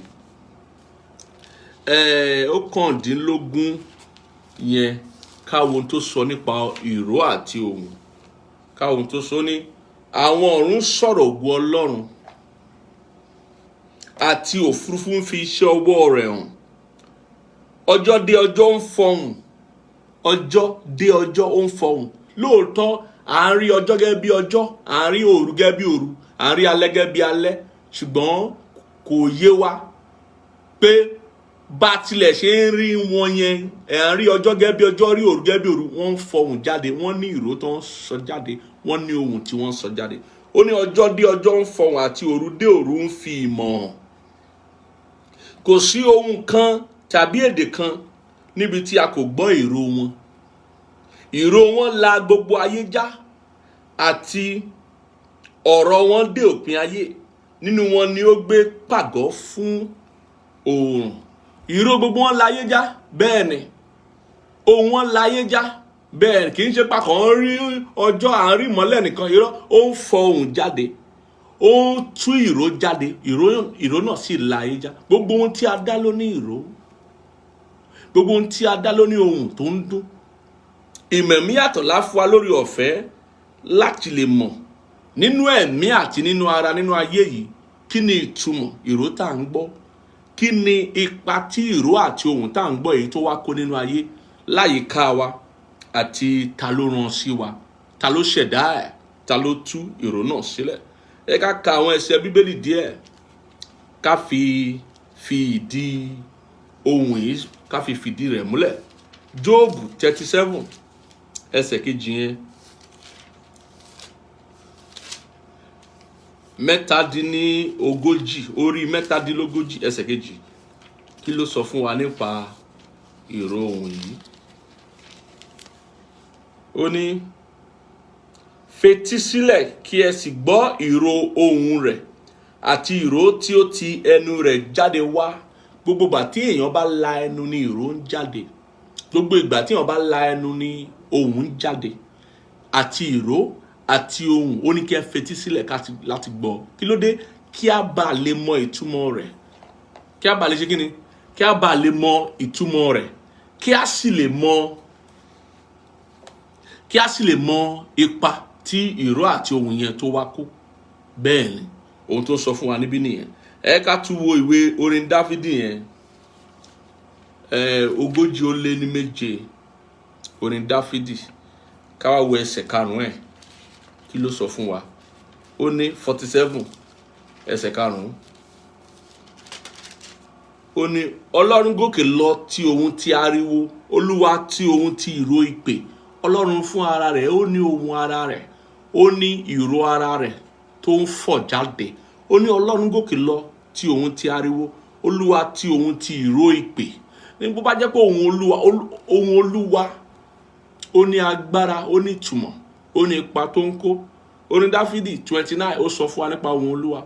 19 yẹn, ká wo ohun tó sọ nípa ìró àti ohùn. Ká wo ohun tó sọ ní àwọn ọ̀run sọ̀rọ̀ ògo Ọlọ́run, àti òfurufú ń fi iṣẹ́ ọwọ́ rẹ̀ hàn. Ọjọ́ dé ọjọ́ ń fọhùn, ọjọ́ dé ọjọ́ ó ń fọhùn. Lóòótọ́, à ń rí ọjọ́ gẹ́gẹ́ bí ọjọ́, à ń rí òru gẹ́gẹ́ bí òru, à ń rí alẹ́ gẹ́gẹ́ bí alẹ́, ṣùgbọ́n kò yé wa pé bá tilẹ̀ ṣe ń rí wọn yẹn, ẹ̀ ń rí ọjọ́ gẹ́gẹ́ bí ọjọ́, rí òru gẹ́gẹ́ bí òru, wọ́n ń fọhùn jáde, wọ́n ní ìró tó ń sọ jáde, wọ́n ní ohùn tí wọ́n ń sọ jáde. Ó ní ọjọ́ dé ọjọ́ ń fọhùn, àti òru dé òru ń fi ìmọ̀ hàn. Kò sí ohun kan tàbí èdè kan níbi tí a kò gbọ́ ìró wọn. Ìró wọn la gbogbo ayé já, àti ọ̀rọ̀ wọn dé òpin ayé. Nínú wọn ni ó gbé pàgọ́ fún oòrùn. Ìró gbogbo wọn la ayé já, bẹ́ẹ̀ ni ohùn wọn la ayé já. Bẹ́ẹ̀ kì í ṣe pakàn ń rí ọjọ́, à ń rí ìmọ́lẹ̀ nìkan. Irọ́, ó ń fọ ohùn jáde, ó ń tú ìró jáde, ìró náà sì la ayé já. Gbogbo ohun tí a dá ló ní ìró, gbogbo ohun tí a dá ló ní ohùn tó ń dún. Ìmẹ̀mí yàtọ̀ láfún wa lórí ọ̀fẹ́ láti lè mọ̀ nínú ẹ̀mí àti nínú ara nínú ayé yìí, kí ni ìtumọ̀ ìró tá à ń gbọ́, kí ni ipa tí ìró àti ohùn tá à ń gbọ́ èyí tó wá kó nínú ayé láyìíká wa, àti ta ló rán sí wa, ta ló ṣẹ̀dá ẹ̀, ta ló tú ìró náà sílẹ̀. Ẹ ká ka àwọn ẹsẹ̀ Bíbélì díẹ̀, ká fi ìdí ohùn yìí, ká fi fìdí rẹ̀ múlẹ̀. Jóòbù 37, ẹsẹ̀ kejì yẹn, 37, orí 37, ẹsẹ̀ kejì, kí ló sọ fún wa nípa ìró ohùn yìí? Ó ní, fetí sílẹ̀ kí ẹ sì gbọ́ ìró ohùn rẹ̀ àti ìró tí ó ti ẹnu rẹ̀ jáde wá. Gbogbo ìgbà tí èèyàn bá la ẹnu ni ìró ń jáde. Gbogbo ìgbà tí èèyàn bá la ẹnu ni ohùn ń jáde. Àti ìró àti ohùn, ó ní kí ẹ fetí sílẹ̀ láti gbọ́. Kí ló dé? Kí a bá lè mọ ìtumọ̀ rẹ̀. Kí a bá lè ṣe kí ni? Kí a bá lè mọ ìtumọ̀ rẹ̀. Kí a sì lè mọ ipa tí ìró àti ohùn yẹn tó wá kó. Bẹ́ẹ̀ ni ohun tó ń sọ fún wa níbí nìyẹn. Ẹ ká tún wo ìwé orin Dáfídì yẹn, 47, orin Dáfídì, ká wá wo ẹsẹ̀ karùn-ún ẹ̀, kí ló sọ fún wa? Ó ní 47, ẹsẹ̀ karùn-ún, ó ní Ọlọ́run gòkè lọ tí ohun ti ariwo, Olúwa tí ohun ti ìró ìpè. Ọlọ́run fún ara rẹ̀, ó ní ohun ara rẹ̀, ó ní ìró ara rẹ̀ tó ń fọ̀ jáde. Ó ní Ọlọ́run gòkè lọ tí ohun ti ariwo, Olúwa tí ohun ti ìró ìpè. Ní bó bá jẹ́ pé ohun Olúwa ó ní agbára, ó ní ìtumọ̀, ó ní ipa tó ń kó. Orin Dáfídì 29, ó sọ fún wa nípa ohun Olúwa.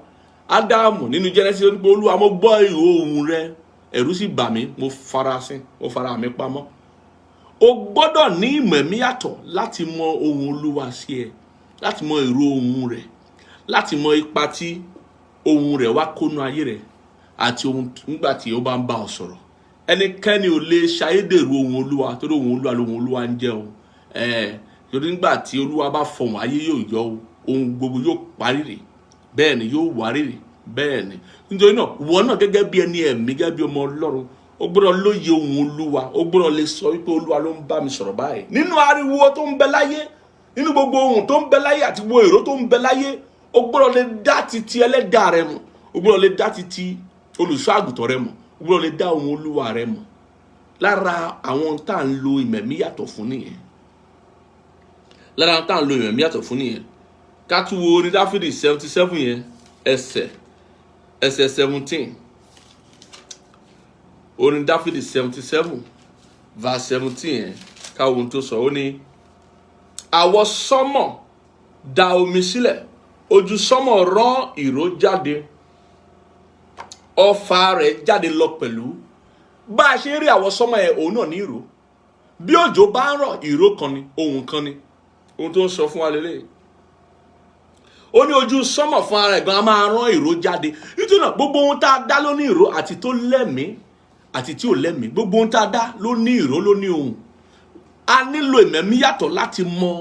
Ádámù nínú Genesis, ó ní pé Olúwa, mo gbọ́ ìró ohùn rẹ, ẹ̀rù sì bà mí, mo farasin, mo fara mi pamọ́. O gbọ́dọ̀ ní ìmọ̀ ẹ̀mí yàtọ̀ láti mọ ohùn Olúwa sí ẹ, láti mọ ìró ohùn rẹ̀, láti mọ ipa tí ohùn rẹ̀ wá kónú ayé rẹ̀, àti ohun nígbà tí ó bá ń bá ọ sọ̀rọ̀. Ẹnikẹ́ni ò lè ṣayédèrú ohun Olúwa, torí ohun Olúwa lohun Olúwa ń jẹ́ o. Torí nígbà tí Olúwa bá fọhùn, ayé yóò yọ o, ohun gbogbo yóò parìrì, bẹ́ẹ̀ ni yóò wárìrì. Bẹ́ẹ̀ ni, nítorí náà, ìwọ náà gẹ́gẹ́ bí ẹni ẹ̀mí, gẹ́gẹ́ bí ọmọ Ọlọ́run, ó gbọ́dọ̀ lóye ohun Olúwa. Ó gbọ́dọ̀ lè sọ wípé Olúwa ló ń bá mi sọ̀rọ̀ báyìí. Nínú ariwo tó ń bẹ láyé, nínú gbogbo ohun tó ń bẹ láyé àti gbogbo èrò tó ń bẹ láyé, ó gbọ́dọ̀ lè dá titi ẹlẹ́dàá rẹ mọ̀, ó gbọ́dọ̀ lè dá titi olùṣọ́ àgùntàn rẹ mọ̀, ó gbọ́dọ̀ lè dá ohun Olúwa rẹ mọ̀. Lára àwọn tá à ń lo ìmẹ̀mí yàtọ̀ fún nìyẹn. Lára àwọn tá à ń lo ìmẹ̀mí yàtọ̀ fún nìyẹn. Ká tún wo ní Dáfídì 77 yẹn, ẹsẹ̀ 17. Orin Dáfídì 77 verse 17 yẹn, ká ohun tó sọ. Ó ní, "Àwọsánmọ̀ da omi sílẹ̀, ojú sánmọ̀ rán ìró jáde, ọfà rẹ̀ jáde lọ pẹ̀lú." Bá a ṣe ń rí àwọsánmọ̀ yẹn, òun náà ní ìró. Bí òjò bá ń rọ̀, ìró kan ni, ohùn kan ni. Ohun tó ń sọ fún wa lélẹ́yìí, ó ní ojú sánmọ̀ fún ara ẹ̀ gan a máa rán ìró jáde. Nítorí náà, gbogbo ohun tá a dá ló ní ìró, àti tó lẹ́mìí àti tí ò lẹ́mìí. Gbogbo ohun tá a dá ló ní ìró, ló ní ohùn. A nílò ìmẹ̀mí yàtọ̀ láti mọ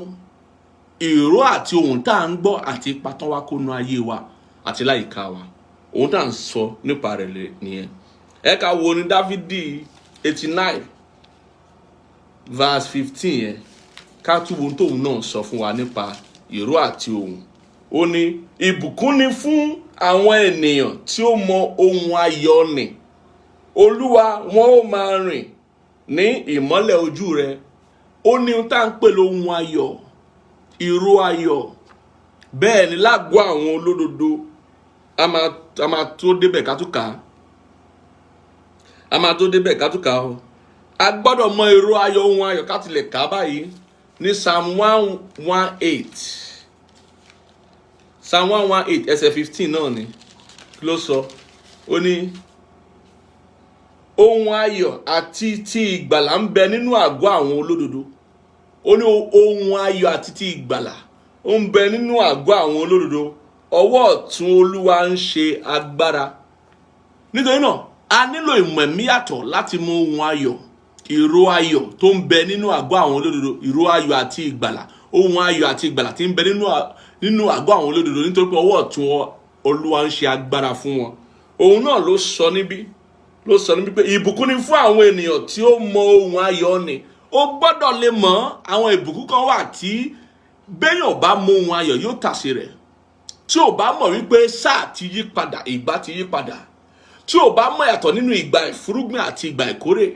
ìró àti ohùn tá à ń gbọ́ àti ipa tán wá kó nu ayé wa àti láyìíká wa. Ohun tá à ń sọ nípa rẹ̀ nìyẹn. Ẹ ká wo ní Dáfídì 89 verse 15 yẹn, ká tún wo tóun náà sọ fún wa nípa ìró àti ohùn. Ó ní, "Ìbùkún ni fún àwọn ènìyàn tí ó mọ ohun ayọ̀ nì Olúwa, wọn ó máa rìn ní ìmọ́lẹ̀ ojú rẹ̀." Ó ní ohun tá à ń pè lóhun ayọ̀, ìró ayọ̀. Bẹ́ẹ̀ ni lágọ̀ọ́ àwọn olódodo. A máa tó débẹ̀ ká tún kà á. A máa tó débẹ̀ ká tún kà á o. A gbọ́dọ̀ mọ ìró ayọ̀, ohun ayọ̀. Ká tilẹ̀ kà á báyìí ní Psalm 118, Psalm 118 ẹsẹ̀ 15 náà ni. Kí ló sọ? Ó ní, "Ohun ayọ̀ àti ti ìgbàlà ń bẹ nínú àgọ́ àwọn olódodo." Ó ní ohun ayọ̀ àti ti ìgbàlà ó ń bẹ nínú àgọ́ àwọn olódodo, ọwọ́ ọ̀tún Olúwa ń ṣe agbára. Nítorí náà, a nílò ìmọ̀ ẹ̀mí yàtọ̀ láti mọ ohun ayọ̀, ìró ayọ̀ tó ń bẹ nínú àgọ́ àwọn olódodo, ìró ayọ̀ àti ìgbàlà, ohun ayọ̀ àti ìgbàlà tí ń bẹ nínú àgọ́ àwọn olódodo, nítorí pé ọwọ́ ọ̀tún Olúwa ń ṣe agbára fún wọn. Òun náà ló sọ níbí pé ìbùkún ni fún àwọn ènìyàn tí ó mọ ohun ayọ̀ ni. Ó gbọ́dọ̀ lè mọ̀. Àwọn ìbùkún kan wà tí béèyàn bá mọ ohun ayọ̀, yóò tàsé rẹ̀. Tí ò bá mọ̀ wípé sáà ti yí padà, ìgbà ti yí padà, tí ò bá mọ̀ yàtọ̀ nínú ìgbà ìfúrúgbìn àti ìgbà ìkórè,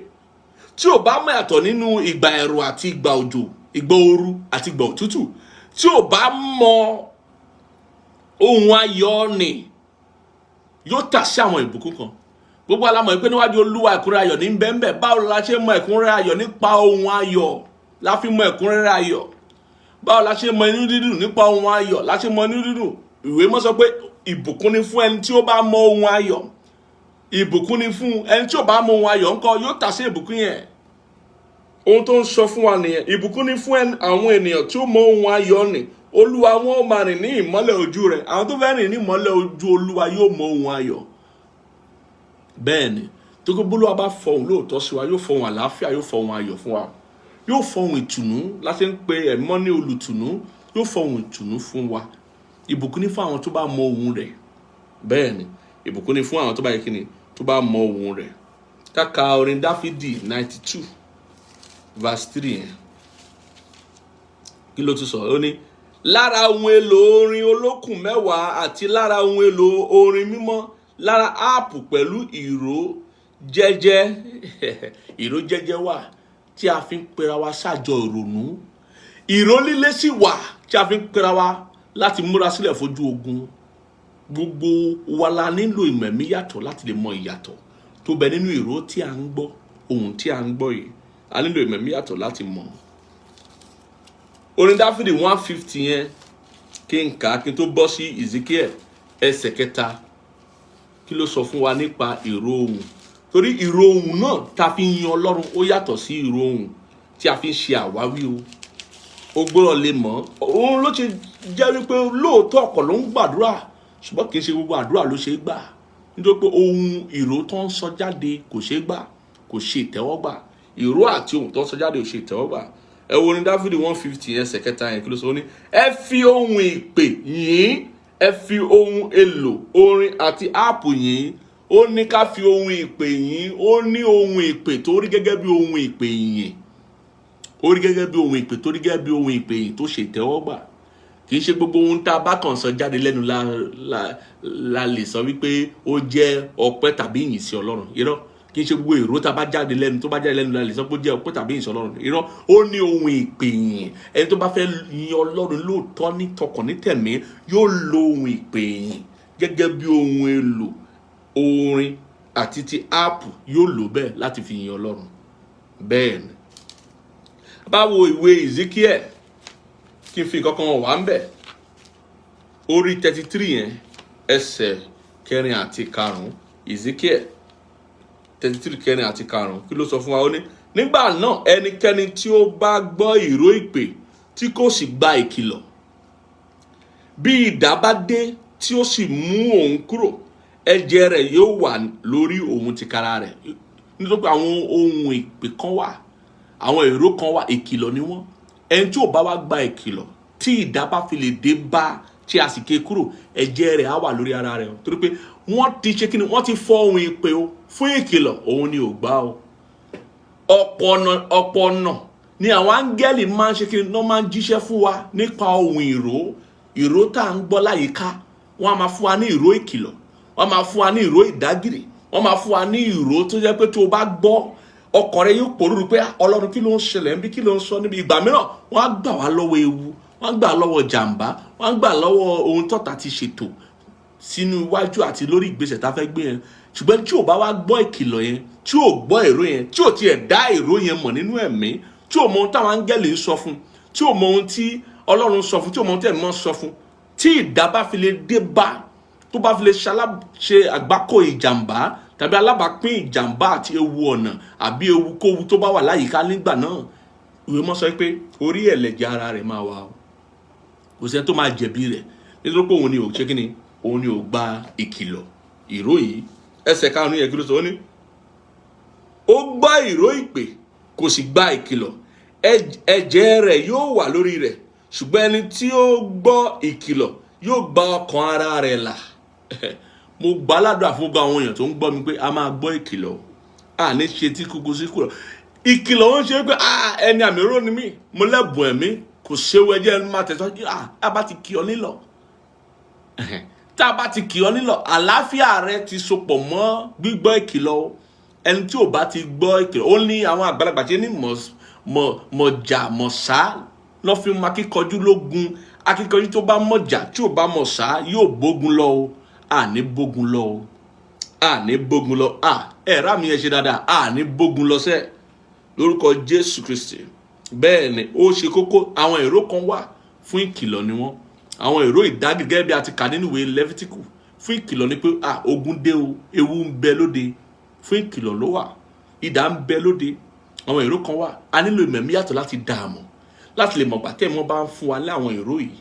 tí ò bá mọ̀ yàtọ̀ nínú ìgbà ẹ̀rùn àti ìgbà òjò, ìgbà ooru àti ìgbà òtútù, tí ò bá mọ ohun ayọ̀ ni, yóò tà sí àwọn ìbùkún kan. Gbogbo alamọ̀ pé níwájú Olúwa ẹ̀kúnrẹ́rẹ́ ayọ̀ ní bẹ́ẹ̀nbẹ́ẹ̀. Báwo la ṣe mọ ẹ̀kúnrẹ́rẹ́ ayọ̀? Nípa ohun ayọ̀ la fi mọ ẹ̀kúnrẹ́rẹ́ ayọ̀. Báwo la ṣe mọ inú dídùn? Nípa ohun ayọ̀ la ṣe mọ inú dídùn. Ìwé mọ́ sọ pé ìbùkún ni fún ẹni tí ó bá mọ ohun ayọ̀. Ìbùkún ni fún ẹni tí ò bá mọ ohun ayọ̀ ńkọ́? Yóò tà sí ìbùkún yẹn. Ohun tó ń sọ fún wa nìyẹn. Ìbùkún ni fún àwọn ènìyàn tí ó mọ ohun ayọ̀ nì Olúwa, wọn ó máa rìn ní ìmọ́lẹ̀ ojú rẹ̀. Àwọn tó fẹ́ rìn ní ìmọ́lẹ̀ ojú Olúwa yóò mọ ohun ayọ̀. Bẹ́ẹ̀ ni, tó kó bólúwa bá fọhùn lóòótọ́ sí wa, yóò fọhùn àlàáfíà, yóò fọhùn ayọ̀ fún wa, yóò fọhùn ìtùnú. Láti ń pe ẹ̀mọ́ ní olùtùnú, yóò fọhùn ìtùnú fún wa. Ìbùkún ní fún àwọn tó bá mọ ohùn rẹ̀. Bẹ́ẹ̀ ni, ìbùkún ní fún àwọn tó bá yẹ kíni, tó bá mọ ohùn rẹ̀. Káka orin Dáfídì 92 verse 3 yẹn. Kí ló tún sọ? Ó ní, "Lára ohun èlò orin olókùn 10 àti lára ohun èlò orin mímọ́, lára áàpù pẹ̀lú ìró jẹ́jẹ́." Ìró jẹ́jẹ́ wà tí a fi ń pera wa sájọ ìrònú. Ìró líle sì wà tí a fi ń pera wa láti múra sílẹ̀ fojú ogun. Gbogbo wa la nílò ìmọ̀ ẹ̀mí yàtọ̀ láti lè mọ ìyàtọ̀ tó bẹ nínú ìró tí a ń gbọ́, ohun tí a ń gbọ́ yìí. A nílò ìmọ̀ ẹ̀mí yàtọ̀ láti mọ̀. Orin Dáfídì 150 yẹn, kí n kà á kí n tó bọ́ sí Ezekiel ẹsẹ̀ 3. Kí ló sọ fún wa nípa ìró ohùn? Torí ìró ohùn náà tá a fi ń yan Ọlọ́run, ó yàtọ̀ sí ìró ohùn tí a fi ń ṣe àwáwí o. Ó gbọ́dọ̀ lè mọ̀. Òun ló ti jẹ́ wípé lóòótọ́ ọ̀pọ̀ ló ń gbàdúrà, ṣùgbọ́n kì í ṣe gbogbo àdúrà ló ṣe é gbà, nítorí pé ohun ìró tó ń sọ jáde kò ṣeé gbà. kò ṣe ìtẹ́wọ́gbà. Ìró àti ohùn tó ń sọ jáde ò ṣe ìtẹ́wọ́gbà. Ẹ wo ní Dáfídì 150 ẹsẹ̀ 3 yẹn, kí ló sọ? Ó ní ẹ fi ohun ìpè yìn, ẹ fi ohun èlò orin àti áàpù yìn. Ó ní ká fi ohun ìpè yìn. Ó ní ohun ìpè tó rí gẹ́gẹ́ bí ohun ìpè yìn, ó rí gẹ́gẹ́ bí ohun ìpè tó rí gẹ́gẹ́ bí ohun ìpè yìn tó ṣe ìtẹ́wọ́gbà. Kì í ṣe gbogbo ohun tá a bá kàn sọ jáde lẹ́nu la lè sọ wípé ó jẹ́ ọpẹ́ tàbí ìyìn sí Ọlọ́run. Irọ́. Kì í ṣe gbogbo èrò tá a bá jáde lẹ́nu, tó bá jáde lẹ́nu, la lè sọ pé ó jẹ́ ọpẹ́ tàbí ìyìn sí Ọlọ́run. Irọ́. Ó ní ohun ìpè yìn. Ẹni tó bá fẹ́ yin Ọlọ́run lóòótọ́, ní tọkàn, ní tẹ̀mí, yóò lo ohun ìpè yìn gẹ́gẹ́ bí ohun èlò orin àti ti áàpù, yóò lò bẹ́ẹ̀ láti fi yin Ọlọ́run. Bẹ́ẹ̀ ni. Báwo ìwé Ezekiel, kí n fi nǹkan kan wà ń bẹ̀, orí 33 yẹn, ẹsẹ̀ 4 àti 5. Ezekiel 33, 4 àti 5, kí ló sọ fún wa? Ó ní nígbà náà, ẹnikẹ́ni tí ó bá gbọ́ ìró ìpè tí kò sì gba ìkìlọ̀, bí idà bá dé tí ó sì mú òun kúrò, ẹ̀jẹ̀ rẹ̀ yóò wà lórí òun tìkára rẹ̀. Nítorí pé àwọn ohun ìpè kan wà, àwọn èrò kan wà, ìkìlọ̀ ni wọ́n. Ẹni tí ò bá wá gba ìkìlọ̀, tí idà bá fi lè dé bá, tí a sì ké kúrò, ẹ̀jẹ̀ rẹ̀ á wà lórí ara rẹ̀ o. Torí pé wọ́n ti ṣe kíni? Wọ́n ti fọ́ ohun ìpè o fún ìkìlọ̀, òun ni ò gbà o. Ọ̀pọ̀ ọ̀nà ni àwọn áńgẹ́lì máa ń ṣe kíni náà, máa ń jíṣẹ́ fún wa nípa ohun ìró. Ìró tá à ń gbọ́ láyìíká, wọ́n á máa fún wa ní ìró ìkìlọ̀, wọ́n á máa fún wa ní ìró ìdágìrì, wọ́n máa fún wa ní ìró tó jẹ́ pé tó o bá gbọ́, ọkàn rẹ yóò pòrúurú pé, "Ah, Ọlọ́run, kí ló ń ṣẹlẹ̀ níbí? Kí ló ń sọ níbi?" Ìgbà mìíràn, wọ́n á gbà wá lọ́wọ́ ewu, wọ́n á gbà lọ́wọ́ jàǹbá, wọ́n á gbà lọ́wọ́ ohun tọ́ta ti ṣètò sínú iwájú àti lórí ìgbésẹ̀ tá a fẹ́ gbé yẹn. Ṣùgbọ́n tí ò bá wá gbọ́ ìkìlọ̀ yẹn, tí ò gbọ́ èrò yẹn, tí ò tiẹ̀ dá èrò yẹn mọ̀ nínú ẹ̀mí, tí ò mọ ohun táwọn áńgẹ́lì ń sọ fún, tí ò mọ ohun tí Ọlọ́run sọ fún, tí ò mọ ohun tí ẹ̀mí sọ fún, tí idà bá fi lè dé bá, tó bá fi lè ṣe àgbákò ìjàmbá tàbí alábàápín ìjàmbá àti ewu ọ̀nà àbí ewu kówu tó bá wà láyìíká nígbà náà, ìwé mọ́ sọ pé orí ẹ̀lẹ́jẹ̀ ara rẹ̀ máa wà o. Kò sẹ́ni tó máa jẹ̀bi rẹ̀, nítorí pé òun ni ò ṣe kíni, òun ni ò gba ìkìlọ̀ ìró yìí. Ẹsẹ̀ 5 yẹn, kí ló sọ? Ó ní ó gbọ́ ìró ìpè, kò sì gba ìkìlọ̀, ẹ̀jẹ̀ rẹ̀ yóò wà lórí rẹ̀. Ṣùgbọ́n ẹni tí ó gbọ́ ìkìlọ̀ yóò gba ọkàn ara rẹ̀ là. Mo gbà á ládùúrà fún gbogbo àwọn èèyàn tó ń gbọ́ mi pé a máa gbọ́ ìkìlọ̀, a ní ṣe tí kúkú sí kúrò. Ìkìlọ̀ ń ṣe pé, ah, ẹni àmì ró ni mí, mo lẹ́bùn ẹ̀mí, kò séwu, ẹjẹ́ ẹni máa tẹ̀síwájú. Ah, a bá ti kì ọ́ nílọ̀, tá a bá ti kì ọ́ nílọ̀, àlàáfíà rẹ ti sopọ̀ mọ́ gbígbọ́ ìkìlọ̀ o. Ẹni tí ò bá ti gbọ́ ìkìlọ̀, ó ní àwọn àgbàlagbà ṣe ní mọ̀jà mọ̀sá lọ́ fi mọ akíkanjú lógun. Akíkanjú tó bá mọ̀jà, tí ò bá mọ̀sá, yóò bógun lọ o. Àní bógun lọ o, àní bógun lọ. À ẹ rà mí, ẹ ṣe dáadáa. Àní bógun lọ sẹ́, lórúkọ Jésù Kristi. Bẹ́ẹ̀ ni, ó ṣe kókó. Àwọn èrò kan wà, fún ìkìlọ̀ ni wọ́n. Àwọn èrò ìdágìrì, gẹ́gẹ́ bí a ti kà nínú ìwé Lẹ́fítíkù, fún ìkìlọ̀ ni pé, ah, ogun dé o, ewu ń bẹ lóde. Fún ìkìlọ̀ ló wà. Idà ń bẹ lóde. Àwọn èrò kan wà, a nílò ìmẹ̀mí yàtọ̀ láti dààmú, láti lè mọ̀gbà tẹ́ wọ́n bá ń fún wa láwọn èrò yìí,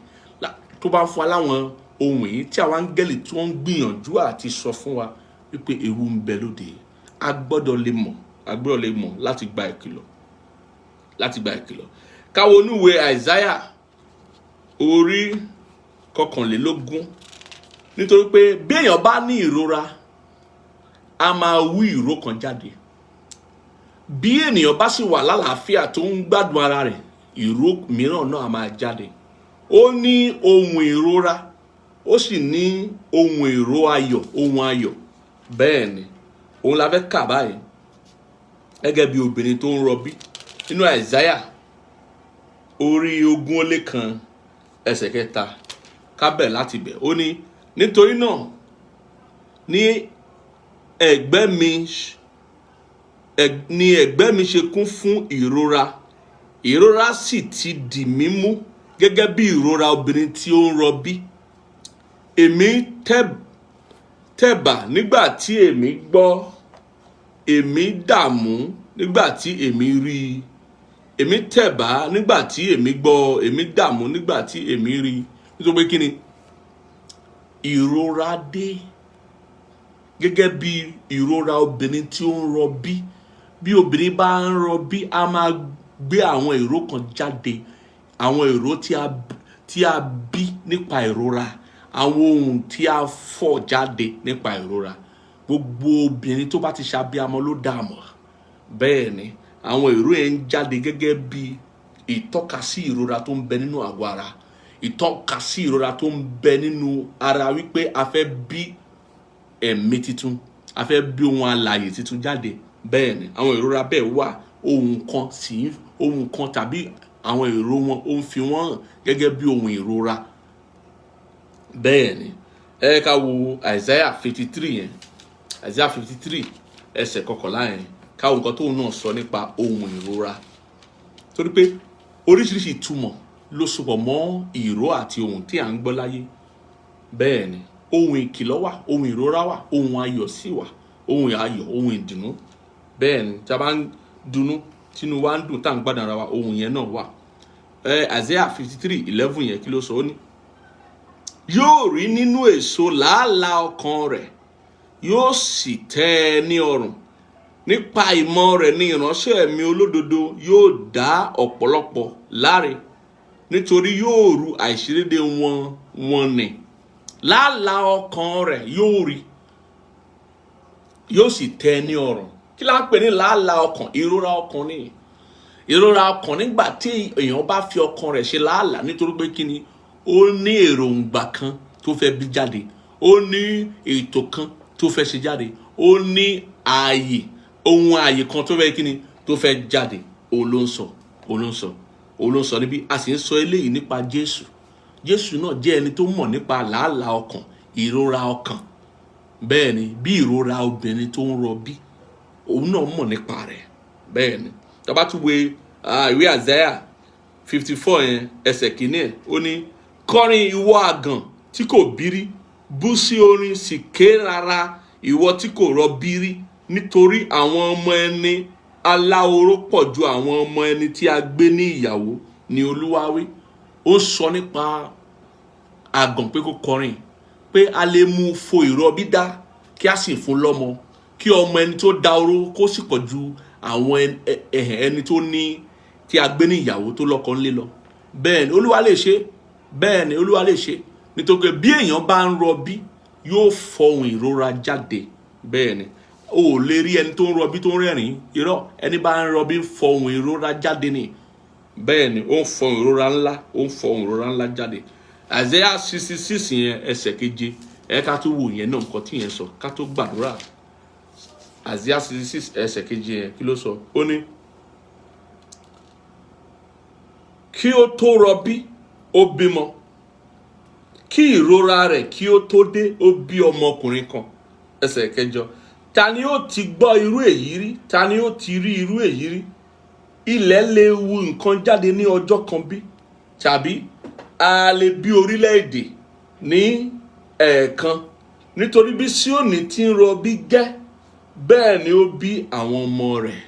tó bá ń fún wa láwọn ohun yìí, tí àwọn áńgẹ́lì tí wọ́n ń gbìyànjú àti sọ fún wa wípé ewu ń bẹ lóde. A gbọ́dọ̀ lè mọ̀, a gbọ́dọ̀ lè mọ̀ láti gba ìkìlọ̀, láti gba ìkìlọ̀. Káwo onúwe Àìsáyà orí 21, nítorí pé bí èèyàn bá ní ìrora, a máa wí ìró kan jáde. Bí ènìyàn bá sì wà lálàáfíà, tó ń gbádùn ara rẹ̀, ìró mìíràn náà a máa jáde. Ó ní ohun ìrora, ó sì ní ohun ìró ayọ̀, ohun ayọ̀. Bẹ́ẹ̀ ni, òun la fẹ́ kà báyìí, gẹ́gẹ́ bí obìnrin tó ń rọbí, nínú Àìsáyà orí 21, ẹsẹ̀ 3. Kábẹ̀ láti bẹ̀. Ó ní nítorí náà ní ẹ̀gbẹ́ mi ní ẹ̀gbẹ́ mi ṣe kún fún ìrora, ìrora sì ti dì mí mú gẹ́gẹ́ bí ìrora obìnrin tí ó ń rọbí. Èmi tẹ̀bà nígbà tí èmi gbọ́, èmi dààmú nígbà tí èmi rí i. Èmi tẹ̀bà nígbà tí èmi gbọ́, èmi dààmú nígbà tí èmi rí i. Nítorí pé kí ni? Ìrora dé gẹ́gẹ́ bí ìrora obìnrin tí ó ń rọbí. Bí obìnrin bá ń rọbí, a máa gbé àwọn ìró kan jáde, àwọn ìró tí a bí nípa ìrora, àwọn ohun tí a fọ̀ jáde nípa ìrora. Gbogbo obìnrin tó bá ti ṣàbíamọ ló dá a mọ̀. Bẹ́ẹ̀ ni, àwọn ìró yẹn ń jáde gẹ́gẹ́ bí ìtọ́kasí ìrora tó ń bẹ nínú àgọ́ ara, ìtọ́kasí ìrora tó ń bẹ nínú ara wípé a fẹ́ bí ẹ̀mí tuntun, a fẹ́ bí ohun alààyè tuntun jáde. Bẹ́ẹ̀ ni, àwọn ìrora bẹ́ẹ̀ wà. Ohun kan sì, ohun kan tàbí àwọn èrò wọn, ó ń fi wọ́n hàn gẹ́gẹ́ bí ohun ìrora. Bẹ́ẹ̀ ni, ẹ ká wo Isaiah 53 yẹn, Isaiah 53 ẹsẹ̀ 11 yẹn, káwọn nǹkan tóun náà sọ nípa ohun ìrora, torí pé oríṣiríṣi ìtumọ̀ ló sopọ̀ mọ́ ìró àti ohun tí à ń gbọ́ láyé. Bẹ́ẹ̀ ni, ohun ìkìlọ̀ wà, ohun ìrora wà, ohun ayọ̀ sì wà, ohun ayọ̀, ohun ìdùnnú. Bẹ́ẹ̀ ni, tí a bá ń dunnú, tínú wa ń dùn, tá à ń gbádùn ara wa, ohun yẹn náà wà. Ẹ Isaiah 53:11 yẹn, kí ló sọ? Ó ní yóò rí nínú èso làálàá ọkàn rẹ̀, yóò sì tẹ́ ẹ ní ọrùn. Nípa ìmọ̀ rẹ̀ ní ìránṣẹ́ mi olódodo yóò dá ọ̀pọ̀lọpọ̀ láre, nítorí yóò ru àìṣedéédé wọn wọn nì. Làálàá ọkàn rẹ̀ yóò rí, yóò sì tẹ́ ẹ ní ọrùn. Kí la ń pè ní làálàá ọkàn? Ìrora ọkàn ni. Ìrora ọkàn nígbà tí èèyàn bá fi ọkàn rẹ̀ ṣe làálàá, nítorí pé kí ni? Ó ní èròǹgbà kan tó fẹ́ bí jáde, ó ní ètò kan tó fẹ́ ṣe jáde, ó ní ààyè, ohun ààyè kan tó fẹ́, kí ni, tó fẹ́ jáde. Òun ló ń sọ, òun ló ń sọ, òun ló ń sọ níbí. A sì ń sọ eléyìí nípa Jésù. Jésù náà jẹ́ ẹni tó mọ̀ nípa làálàá ọkàn, ìrora ọkàn. Bẹ́ẹ̀ ni, bí ìrora obìnrin tó ń rọbí, òun náà mọ̀ nípa rẹ̀. Bẹ́ẹ̀ ni, tá bá tún wo ìwé Isaiah 54 yẹn, ẹsẹ̀ kìíní ẹ̀, ó ní: "Kọrin, ìwọ àgàn tí kò bírí, bú sí orin, sì ké rárá, ìwọ tí kò rọbí rí, nítorí àwọn ọmọ ẹni aláhoró pọ̀ ju àwọn ọmọ ẹni tí a gbé ní ìyàwó," ni Olúwa wí. Ó sọ nípa àgàn pé kó kọrin, pé a lè mú fo ìrọbí dá, kí a sì fún lọ́mọ, kí ọmọ ẹni tó da oró kó sì pọ̀ ju àwọn ẹni tó ní tí a gbé ní ìyàwó, tó lọ́kọ ńlé lọ. Bẹ́ẹ̀ ni, Olúwa lè ṣe. Bẹ́ẹ̀ ni, Olúwa lè ṣe, nítorí pé bí èèyàn bá ń rọbí, yóò fọhùn ìrora jáde. Bẹ́ẹ̀ ni, o ò lè rí ẹni tó ń rọbí tó ń rẹ́rìn. Irọ́. Ẹni bá ń rọbí ń fọhùn ìrora jáde ni. Bẹ́ẹ̀ ni, ó ń fọhùn ìrora ńlá, ó ń fọhùn ìrora ńlá jáde. Isaiah 66 yẹn, ẹsẹ̀ keje, ẹ ká tó wò yẹn náà, nǹkan tí yẹn sọ, ká tó gbàdúrà. Isaiah 66 ẹsẹ̀ keje yẹn, kí ló sọ? Ó ní kí ó tó rọbí, ó bímọ, kí ìrora rẹ̀ kí ó tó dé, ó bí ọmọkùnrin kan. Ẹsẹ̀ kẹjọ: "Ta ni ó ti gbọ́ irú èyí rí? Ta ni ó ti rí irú èyí rí? Ilẹ̀ lè wu nǹkan jáde ní ọjọ́ kan bí? Tàbí a lè bí orílẹ̀-èdè ní ẹ̀ẹ̀kan? Nítorí bí Síónì ti ń rọbí gẹ́, bẹ́ẹ̀ ni ó bí àwọn ọmọ rẹ̀."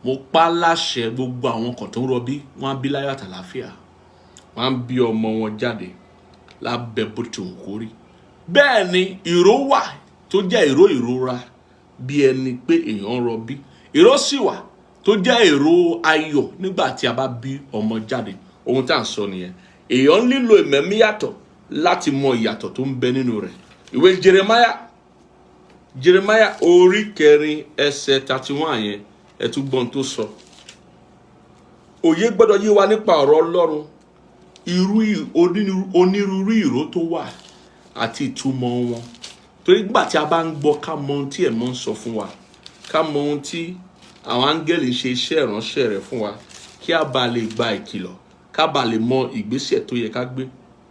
Mo pa á láṣẹ, gbogbo àwọn kan tó ń rọbí, wọ́n á bí láyọ̀ àtàlàáfíà, wọ́n á bí ọmọ wọn jáde lábẹ́ bó ti wù kó rí. Bẹ́ẹ̀ ni, ìró wà tó jẹ́ ìró ìrora, bí ẹni pé èèyàn ń rọbí. Ìró sì wà tó jẹ́ ìró ayọ̀ nígbà tí a bá bí ọmọ jáde. Ohun tá à ń sọ nìyẹn. Èèyàn nílò ìmẹ̀mí yàtọ̀ láti mọ ìyàtọ̀ tó ń bẹ nínú rẹ̀. Ìwé Jeremiah, Jeremiah orí 4 ẹsẹ̀ 31 yẹn, ẹ tún gbọ́n tó sọ. Òye gbọ́dọ̀ yé wa nípa ọ̀rọ̀ Ọlọ́run, irú onírúurú ìró tó wà àti ìtumọ̀ wọn, torí nígbà tí a bá ń gbọ́, ká mọ ohun tí ẹ̀mọ́ ń sọ fún wa, ká mọ ohun tí àwọn áńgẹ́lì ṣe iṣẹ́ ìránṣẹ́ rẹ̀ fún wa, kí a bá lè gba ìkìlọ̀, ká bá lè mọ ìgbésẹ̀ tó yẹ ká gbé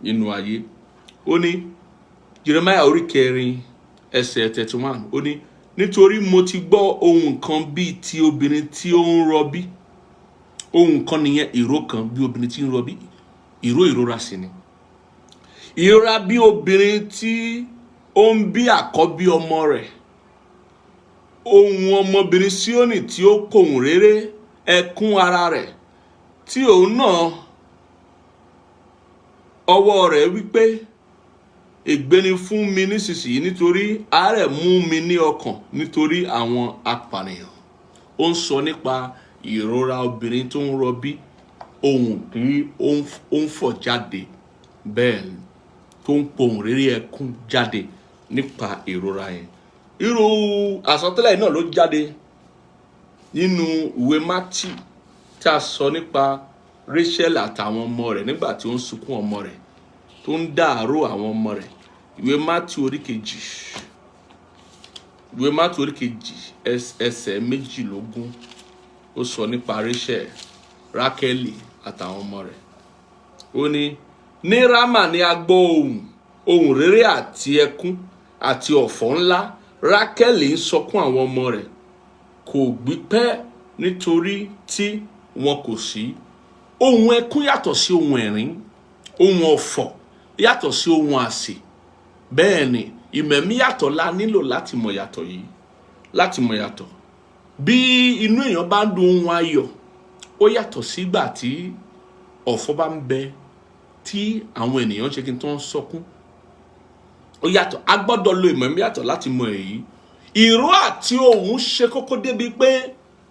nínú ayé. Ó ní, Jeremiah orí 4 ẹsẹ̀ 31, ó ní: "Nítorí mo ti gbọ́ ohùn kan bíi ti obìnrin tí ó ń rọbí." Ohùn kan nìyẹn, ìró kan bí obìnrin tí ń rọbí, ìró ìrora sì ni, ìrora bí obìnrin tí ó ń bí àkọ́bí ọmọ rẹ̀, ohùn ọmọbìnrin Síónì tí ó pohùn réré ẹkún ara rẹ̀, tí òun náà ọwọ́ rẹ̀ wípé: 'Ègbé ni fún mi nísinsìnyí, nítorí àárẹ̀ mú mi ní ọkàn nítorí àwọn apànìyàn.'" Ó ń sọ nípa ìrora obìnrin tó ń rọbí, ohùn tí ó ń fọ̀ jáde, bẹ́ẹ̀ ni tó ń pohùn réré ẹkún jáde nípa ìrora yẹn. Irú àsọtẹ́lẹ̀ náà ló jáde nínú ìwé Matthew tí a sọ nípa Rachel àtàwọn ọmọ rẹ̀ nígbà tí ó ń sunkún ọmọ rẹ̀, tó ń dàárò àwọn ọmọ rẹ̀. Ìwé Matthew orí kejì, ìwé Matthew orí kejì, ẹsẹ̀ 22, ó sọ nípa Rachel, Rákẹ́lì àtàwọn ọmọ rẹ̀. Ó ní, ní Rámà ni a gbọ́ ohùn réré àti ẹkún àti ọ̀fọ̀ ńlá. Rákẹ́lì ń sọkún àwọn ọmọ rẹ̀, kò gbípẹ́ nítorí tí wọn kò sí. Ohùn ẹkún yàtọ̀ sí ohùn ẹ̀rín, ohùn ọ̀fọ̀ yàtọ̀ sí ohùn àsè. Bẹ́ẹ̀ ni ìmọ̀ ẹ̀mí yàtọ̀ la nílò láti mọ̀ yàtọ̀ yìí, láti mọ̀ yàtọ̀. Bí inú èèyàn bá ń dùn, ohun ayọ̀, ó yàtọ̀ sígbà tí ọ̀fọ̀ bá ń bẹ, tí àwọn ènìyàn ń ṣe kí n tó ń sọkún. Ó yàtọ̀. A gbọ́dọ̀ lo ìmọ̀ ẹ̀mí yàtọ̀ láti mọ̀ èyí. Ìró àti ohùn ṣe kókó débi pé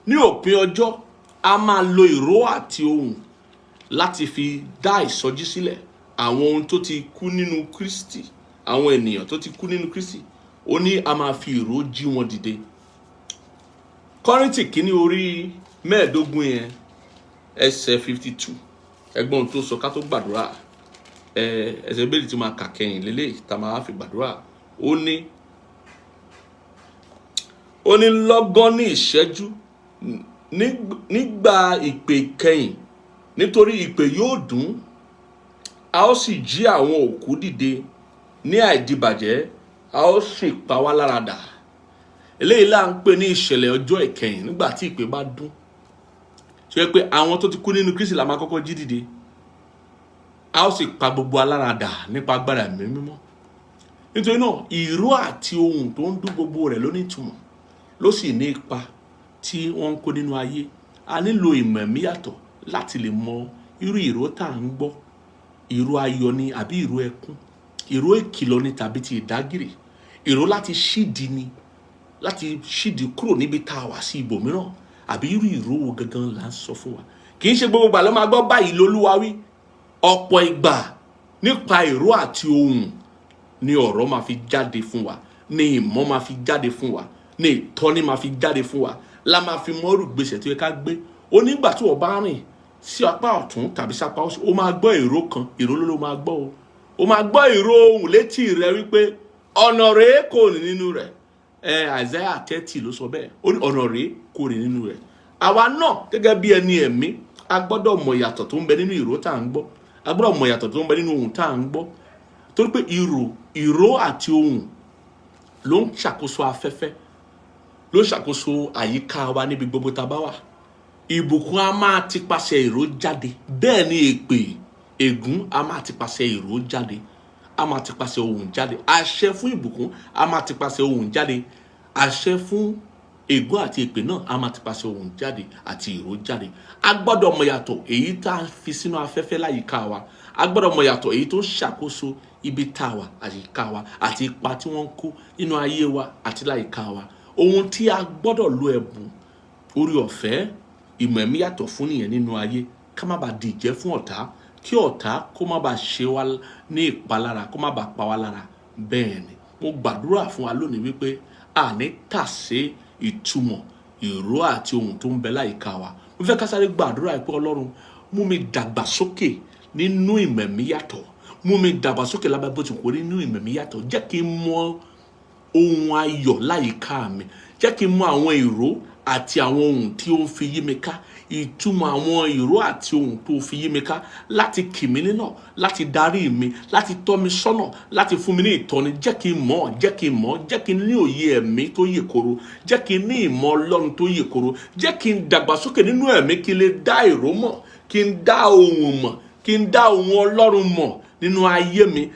ní òpin ọjọ́, a máa lo ìró àti ohùn láti fi dá ìsọjí sílẹ̀. Àwọn ohun tó ti kú nínú Kristi, àwọn ènìyàn tó ti kú nínú Kristi, ó ní a máa fi ìró jí wọn dìde. Kọ́ríńtì kínní orí 15 yẹn, ẹsẹ̀ 52, ẹgbọ́n tó sọ ká tó gbàdúrà. Ẹsẹ̀ bẹ́ẹ̀ tí máa kà kẹ́yìn lélẹ̀ tá a máa fi gbàdúrà. Ó ní lọ́gán ní ìṣẹ́jú, nígbà ìpè kẹ́yìn, nítorí ìpè yóò dún, a ó sì jí àwọn òkú dìde ní àìdìbàjẹ́, a ó sì pa wá lára dà. Eléyìí là ń pè ní ìṣẹ̀lẹ̀ ọjọ́ ìkẹyìn, nígbà tí ìpè bá dún, tó yẹ pé àwọn tó ti kú nínú Kristi la máa kọ́kọ́ jí dìde, a ó sì pa gbogbo alára dà nípa agbára Ẹ̀mí Mímọ́. Nítorí náà, ìró àti ohùn tó ń dún, gbogbo rẹ̀ ló ní ìtumọ̀, ló sì ní ipa tí wọ́n ń kó nínú ayé. A nílò ìmọ̀ ẹ̀mí yàtọ̀ láti lè mọ irú ìró tá à ń gbọ́. Ìró ayọ̀ ni àbí ìró ẹkún? Ìró ìkìlọ̀ ni tàbí ti ìdágìrì? Ìró láti ṣídi ni, láti ṣídi kúrò níbi tá a wà sí ibòmíràn, àbí irú ìró wo gangan là ń sọ fún wa? Kì í ṣe gbogbo ìgbà ló máa gbọ́ báyìí lolúwa wí. Ọ̀pọ̀ ìgbà, nípa ìró àti ohùn ni ọ̀rọ̀ máa fi jáde fún wa, ní ìmọ̀ máa fi jáde fún wa, ní ìtọ́ni máa fi jáde fún wa, la máa fi mọ́rù gbèsè tó yẹ ká gbé. Ó nígbà tí wọ́n bá rìn sí apá ọ̀tún tàbí sí apá òsì, ó máa gbọ́ ìró kan. Ìró ló máa gbọ́ o. Ó máa gbọ́ ìró ohùn létí rẹ wípé ọ̀nà rèé, kò ní nínú rẹ̀. Isaiah 30 ló sọ bẹ́ẹ̀. Ó ní ọ̀nà rèé, kò ní nínú rẹ̀. Àwa náà gẹ́gẹ́ bí ẹni ẹ̀mí, a gbọ́dọ̀ mọ̀ ìyàtọ̀ tó ń bẹ nínú ìró tá à ń gbọ́. A gbọ́dọ̀ mọ̀ ìyàtọ̀ tó ń bẹ nínú ohùn tá à ń gbọ́, torí pé ìró àti ohùn ló ń ṣàkóso afẹ́fẹ́, ló ń ṣàkóso àyíká wa níbi gbogbo tá a bá wà. Ìbùkún a máa ti pasẹ̀ ìró jáde, bẹ́ẹ̀ ni èpè, ègún a máa ti pasẹ̀ ìró jáde, a máa ti pasẹ̀ ohùn jáde. Àṣẹ fún ìbùkún a máa ti pasẹ̀ ohùn jáde. Àṣẹ fún ègún àti èpè náà a máa ti pasẹ̀ ohùn jáde àti ìró jáde. A gbọ́dọ̀ mọ̀ yàtọ̀ èyí tá a fi sínú afẹ́fẹ́ láyìíká wa. A gbọ́dọ̀ mọ̀ yàtọ̀ èyí tó ń ṣàkóso ibi tá a wà, àyíká wa, àti ipa tí wọ́n ń kó nínú ayé wa àti láyìíká wa. Ohun tí a gbọ́dọ̀ lo ẹ̀bùn orí ọ̀fẹ́ ìmọ̀ ẹ̀mí yàtọ̀ fún nìyẹn nínú ayé, ká má bàa dìjẹ́ fún ọ̀tá, kí ọ̀tá kó má bàa ṣe wá ní ìpalára, kó má bàa pa wá lára. Bẹ́ẹ̀ ni mo gbàdúrà fún wa lónìí wípé àní tàsé ìtumọ̀ ìró àti ohun tó ń bẹ láyìíká wa. Mo fẹ́ ká sáré gbàdúrà pé, Ọlọ́run, mú mi dàgbàsókè nínú ìmọ̀ ẹ̀mí yàtọ̀. Mú mi dàgbàsókè lábẹ́ bó ti kó nínú ìmọ̀ ẹ̀mí yàtọ̀. Jẹ́ kí n mọ ohun ayọ̀ láyìíká mi. Jẹ́ kí n mọ àwọn ìró àti àwọn ohun tí ó ń fi yí mi ká, ìtumọ̀ àwọn ìró àti ohun tó fi yí mi ká, láti kì mí nínà, láti darí mi, láti tọ́ mi sọ́nà, láti fún mi ní ìtọ́ni. Jẹ́ kí n mọ̀, jẹ́ kí n mọ̀, jẹ́ kí n ní òye ẹ̀mí tó yè koro. Jẹ́ kí n ní ìmọ̀ Ọlọ́run tó yè koro. Jẹ́ kí n dàgbàsókè nínú ẹ̀mí, kí n lè dá ìró mọ̀, kí n dá ohùn mọ̀, kí n dá ohùn Ọlọ́run mọ̀ nínú ayé mi.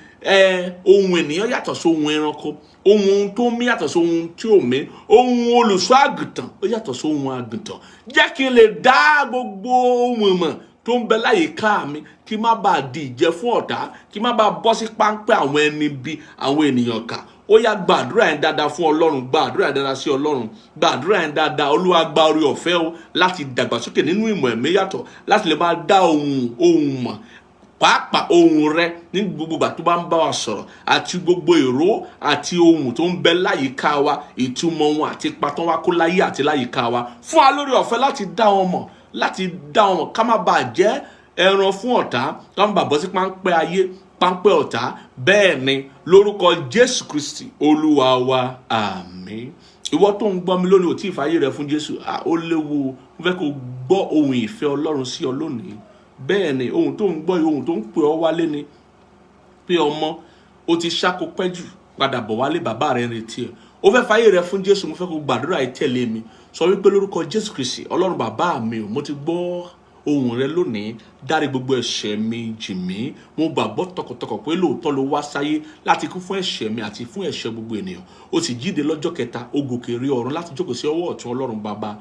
Ohun ènìyàn yàtọ̀ sí ohun ẹranko. Ohun tó mí yàtọ̀ sí ohun tí ò mí. Ohun olùṣọ́ àgùntàn, ó yàtọ̀ sí ohun àgùntàn. Jẹ́ kí n lè dá gbogbo ohun mọ̀ tó ń bẹ láyìíká mi, kí má bàa di ìjẹ fún ọ̀tá, kí má bàa bọ́ sí páńpẹ́ àwọn ẹni bí àwọn ènìyàn kà. Ó yá, gbàdúrà yẹn dáadáa fún Ọlọ́run, gbàdúrà yẹn dáadáa sí Ọlọ́run, gbàdúrà yẹn dáadáa. Olúwa, gba orí ọ̀fẹ́ o láti dàgbàsókè nínú ìmọ̀ ẹ̀mí yàtọ̀, láti lè máa dá ohùn mọ̀, pàápàá ohùn rẹ ní gbogbo ìgbà tó bá ń bá wa sọ̀rọ̀, àti gbogbo èrò àti ohun tó ń bẹ láyìíká wa, ìtumọ̀ wọn àti ipa tó wá kó láyé àti láyìíká wa. Fún wa lórí ọ̀fẹ́ láti dá wọn mọ̀, láti dá wọn mọ̀, ká má bàa jẹ́ ẹran fún ọ̀tá, ká má bàa bọ́ sí páńpẹ́ ayé, páńpẹ́ ọ̀tá. Bẹ́ẹ̀ ni, lórúkọ Jésù Kristi Olúwa wa, àmín. Ìwọ tó ń gbọ́ mi lónìí, ò tí ì fàyè rẹ fún Jésù, ó léwu. Mo fẹ́ kó gbọ́ ohun ìfẹ́ Ọlọ́run sí ọ lónìí. Bẹ́ẹ̀ ni, ohun tó ń gbọ́ yìí, ohun tó ń pè ọ́ wálé ni pé, ọmọ, ó ti ṣáko pẹ́ jù, padà bọ̀ wálé, bàbá rẹ̀ ń retí ẹ̀. Ó fẹ́ fàyè rẹ fún Jésù, mo fẹ́ kó gbàdúrà yìí tẹ̀lé mi. Sọ wípé, lórúkọ Jésù Kristi, Ọlọ́run bàbá mi ò, mo ti gbọ́ ohùn rẹ lónìí. Dárí gbogbo ẹ̀ṣẹ̀ mi jì mí. Mo gbàgbọ́ tọkàntọkàn pé lóòótọ́ ló wá sáyé láti kú fún ẹ̀ṣẹ̀ mi àti fún ẹ̀ṣẹ̀ gbogbo ènìyàn. Ó sì jíde lọ́jọ́ kẹta, ó gòkè rí ọ̀run láti jókòó sí ọwọ́ ọ̀tún Ọlọ́run bàbá.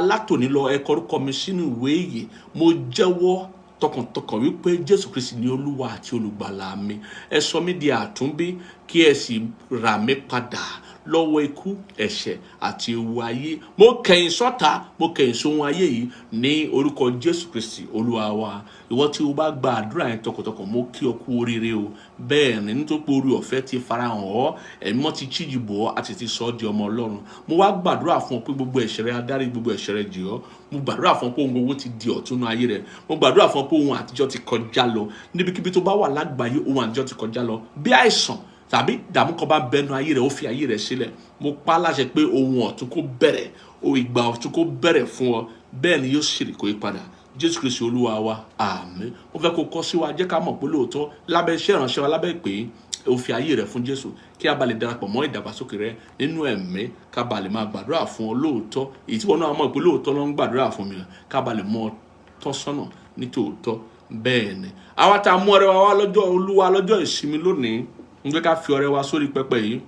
Látòní lọ, ẹ kọ orúkọ mi sínú ìwé ìyè. Mo jẹ́wọ́ tọkàntọkàn wípé Jésù Kristi ni Olúwa àti Olùgbàlà mi. Ẹ sọ mí di àtúnbí, kí ẹ sì rà mí padà lọ́wọ́ ikú, ẹ̀ṣẹ̀ àti ewu ayé. Mo kẹ̀yìn sọ́ta, mo kẹ̀yìn sóhun ayé yìí, ní orúkọ Jésù Kristi Olúwa wa. Ìwọ tí o bá gba àdúrà yẹn tọkàntọkàn, mo kí ọ kú oríire o. Bẹ́ẹ̀ ni, nítorí pé orí ọ̀fẹ́ ti farahàn ọ́, Ẹ̀mí Mímọ́ ti chíjì bò ọ́ àti ti sọ ọ́ di ọmọ Ọlọ́run. Mo wá gbàdúrà fún ọ pé gbogbo ẹ̀ṣẹ̀ rẹ, adarí gbogbo ẹ̀ṣẹ̀ rẹ jì ọ́. Mo gbàdúrà fún ọ pé ohun gbogbo ti di ọ̀tun nínú ayé rẹ. Mo gbàdúrà fún ọ pé ohun àtijọ́ ti kọjá lọ. Níbikíbi tó bá wà lágbàáyé, ohun àtijọ́ ti kọjá lọ. Bí àìsàn tàbí ìdààmú kan bá bẹnu ayé rẹ, ó fi ayé rẹ sílẹ̀. Mo pa á láṣẹ pé ohun ọ̀tun kó bẹ̀rẹ̀, ohun ìgbà ọ̀tun kó bẹ̀rẹ̀ fún ọ. Bẹ́ẹ̀ ni yóò sì rí, kó yí padà. Jésù Kristi Olúwa wa, àmín. Mo fẹ́ kó kọ sí wa, jẹ́ ká mọ̀ pé lóòótọ́ lábẹ́ iṣẹ́ ìránṣẹ́ wa, lábẹ́ ìpè, o fi ayé rẹ fún Jésù, kí a bá lè darapọ̀ mọ́ ìdàgbàsókè rẹ nínú ẹ̀mí, ká bá lè máa gbàdúrà fún ọ lóòótọ́, èyí tí wọn náà mọ̀ pé lóòótọ́ ló ń gbàdúrà fún mi, ká bá lè mọ ọ tọ́ sọ́nà ní tòótọ́. Bẹ́ẹ̀ ni, àwa tá a mú ọrẹ wa wá lọ́jọ́ Olúwa, lọ́jọ́ ìsinmi lónìí, ń gbé ká fi ọrẹ wa sórí pẹpẹ yìí,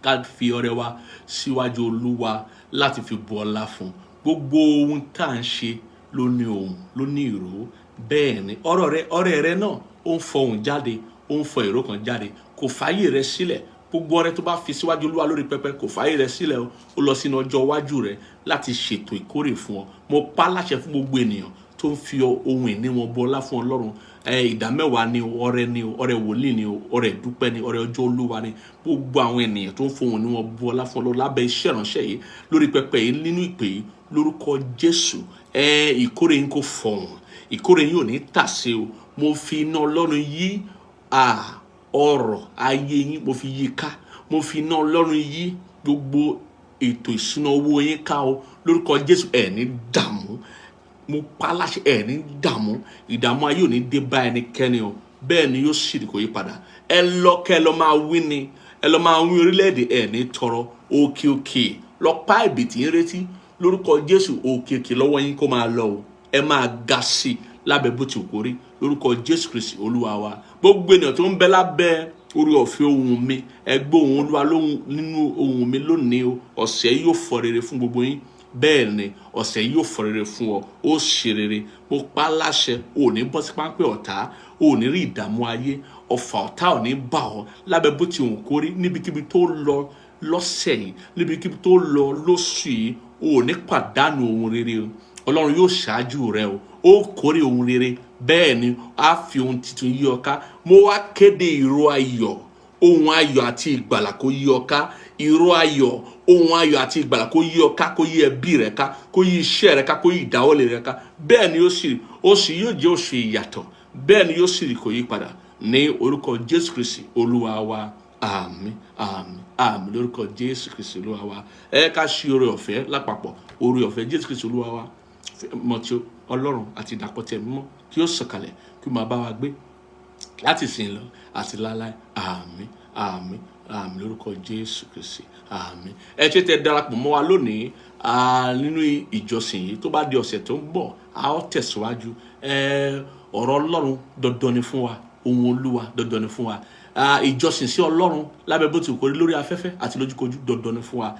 ká fi ọrẹ wa síwájú Olúwa láti fi bu ọlá fún. Gbogbo ohun tá à ń ṣe ló ní ohùn, ló ní ìró. Bẹ́ẹ̀ ni, ọ̀rọ̀ rẹ, ọrẹ rẹ náà, ó ń fọhùn jáde, ó ń fọ ìró kan jáde. Kò fàyè rẹ sílẹ̀. Gbogbo ọrẹ tó bá fi síwájú Olúwa lórí pẹpẹ kò fàyè rẹ sílẹ̀ o. Ó lọ sínú ọjọ́ iwájú rẹ láti ṣètò ìkórè fún ọ. Mo pa á láṣẹ fún gbogbo ènìyàn tó ń fi ohun ìní wọn bu ọlá fún Ọlọ́run, ìdá mẹ́wàá ni o, ọrẹ ni o, ọrẹ wòlíì ni o, ọrẹ ìdúpẹ́ ni, ọrẹ ọjọ́ Olúwa ni, gbogbo àwọn ènìyàn tó ń fohùn ní wọn bu ọlá fún Ọlọ́run lábẹ́ iṣẹ́ ìránṣẹ́ yìí, lórí pẹpẹ yìí, nínú ìpè yìí, lórúkọ Jésù, ìkórè yín kò fọhùn, ìkórè yín ò ní tàsé o. Mo fi iná Ọlọ́run yí ọrọ̀ ayé yín, mo fi yí ká. Mo fi iná Ọlọ́run yí gbogbo ètò ìṣúná owó yín ká o. Lórúkọ Jésù, ẹ ní dààmú. Mo pa á láṣẹ, ẹ ní dààmú. Ìdààmú ayé ò ní dé bá ẹnikẹ́ni o. Bẹ́ẹ̀ ni yóò sì rí, kò yí padà. Ẹ lọ, kẹ́ ẹ lọ máa wí ni, ẹ lọ máa wí orílẹ̀-èdè, ẹ ní tọrọ. Òkè òkè lọ pa ìbìtì ń retí. Lórúkọ Jésù, òkè òkè lọ́wọ́ yín kó máa lọ o. Ẹ máa ga sí i lábẹ́ bó ti wù kó rí, lórúkọ Jésù Kristi Olúwa wa. Gbogbo ènìyàn tó ń bẹ lábẹ́ orí ọ̀fẹ́ ohùn mi, ẹ gbọ́ ohùn Olúwa lóhùn nínú ohùn mi lónìí o. Ọ̀sẹ̀ yìí yóò fọ rere fún gbogbo yín. Bẹ́ẹ̀ ni, ọ̀sẹ̀ yìí yóò fọ rere fún ọ, ó ṣe rere. Mo pa á láṣẹ, o ò ní bọ́ sí páńpẹ́ ọ̀tá, o ò ní rí ìdààmú ayé, ọfà ọ̀tá ò ní bà ọ́ lábẹ́ bó ti wù kó rí. Níbikíbi tó lọ lọ́sẹ̀ yìí, níbikíbi tó lọ lóṣù yìí, o ò ní pàdánù ohun rere o. Ọlọ́run yóò ṣáájú rẹ o, ó kórè ohun rere. Bẹ́ẹ̀ ni, á fi ohun tuntun yí ọ ká. Mo wá kéde ìró ayọ̀, ohun ayọ̀ àti ìgbàlà kó yí ọ ká. Ìró ayọ̀, ohun ayọ̀ àti ìgbàlà kó yí ọ ká, kó yí ẹbí rẹ ká, kó yí iṣẹ́ rẹ ká, kó yí ìdáwọ́lé rẹ ká. Bẹ́ẹ̀ ni, ó sì oṣù yóò jẹ́ oṣù ìyàtọ̀. Bẹ́ẹ̀ ni yóò sì rí, kò yí padà, ní orúkọ Jésù Kristi Olúwa wa, àmín, àmín, àmín, lórúkọ Jésù Kristi Olúwa wa. Ẹ ká ṣí oore ọ̀fẹ́ lápapọ̀. Oore ọ̀fẹ́ Jésù Kristi Olúwa wa, mọ̀ tí Ọlọ́run àti ìdàpọ̀ tí Ẹ̀mí Mímọ́ kí ó sọ̀kalẹ̀, kí ó máa bá wa gbé láti ìsìn lọ àti láéláé. Àmín, àmín, àmín, lórúkọ Jésù Kristi, àmín. Ẹ ṣé tẹ́ darapọ̀ mọ́ wa lónìí nínú ìjọsìn yìí. Tó bá di ọ̀sẹ̀ tó ń bọ̀, a ó tẹ̀síwájú. Ọ̀rọ̀ Ọlọ́run dandan ni fún wa, ohun Olúwa dandan ni fún wa. Ìjọsìn sí Ọlọ́run lábẹ́ bó ti kó rí, lórí afẹ́fẹ́ àti lójúkojú, dandan ni fún wa.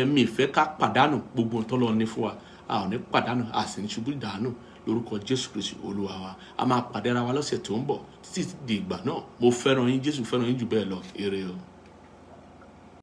Mi ì fẹ́ ká pàdánù gbogbo ohun tọ́lọ́run ní fún wa. A ò ní pàdánù, a sì ní ṣubú dànù, lórúkọ Jésù Kristi Olúwa wa. A máa pàdé ara wa lọ́sẹ̀ tó ń bọ̀. Títí di ìgbà náà, mo fẹ́ràn yín, Jésù fẹ́ràn yín jù bẹ́ẹ̀ lọ. Ire o.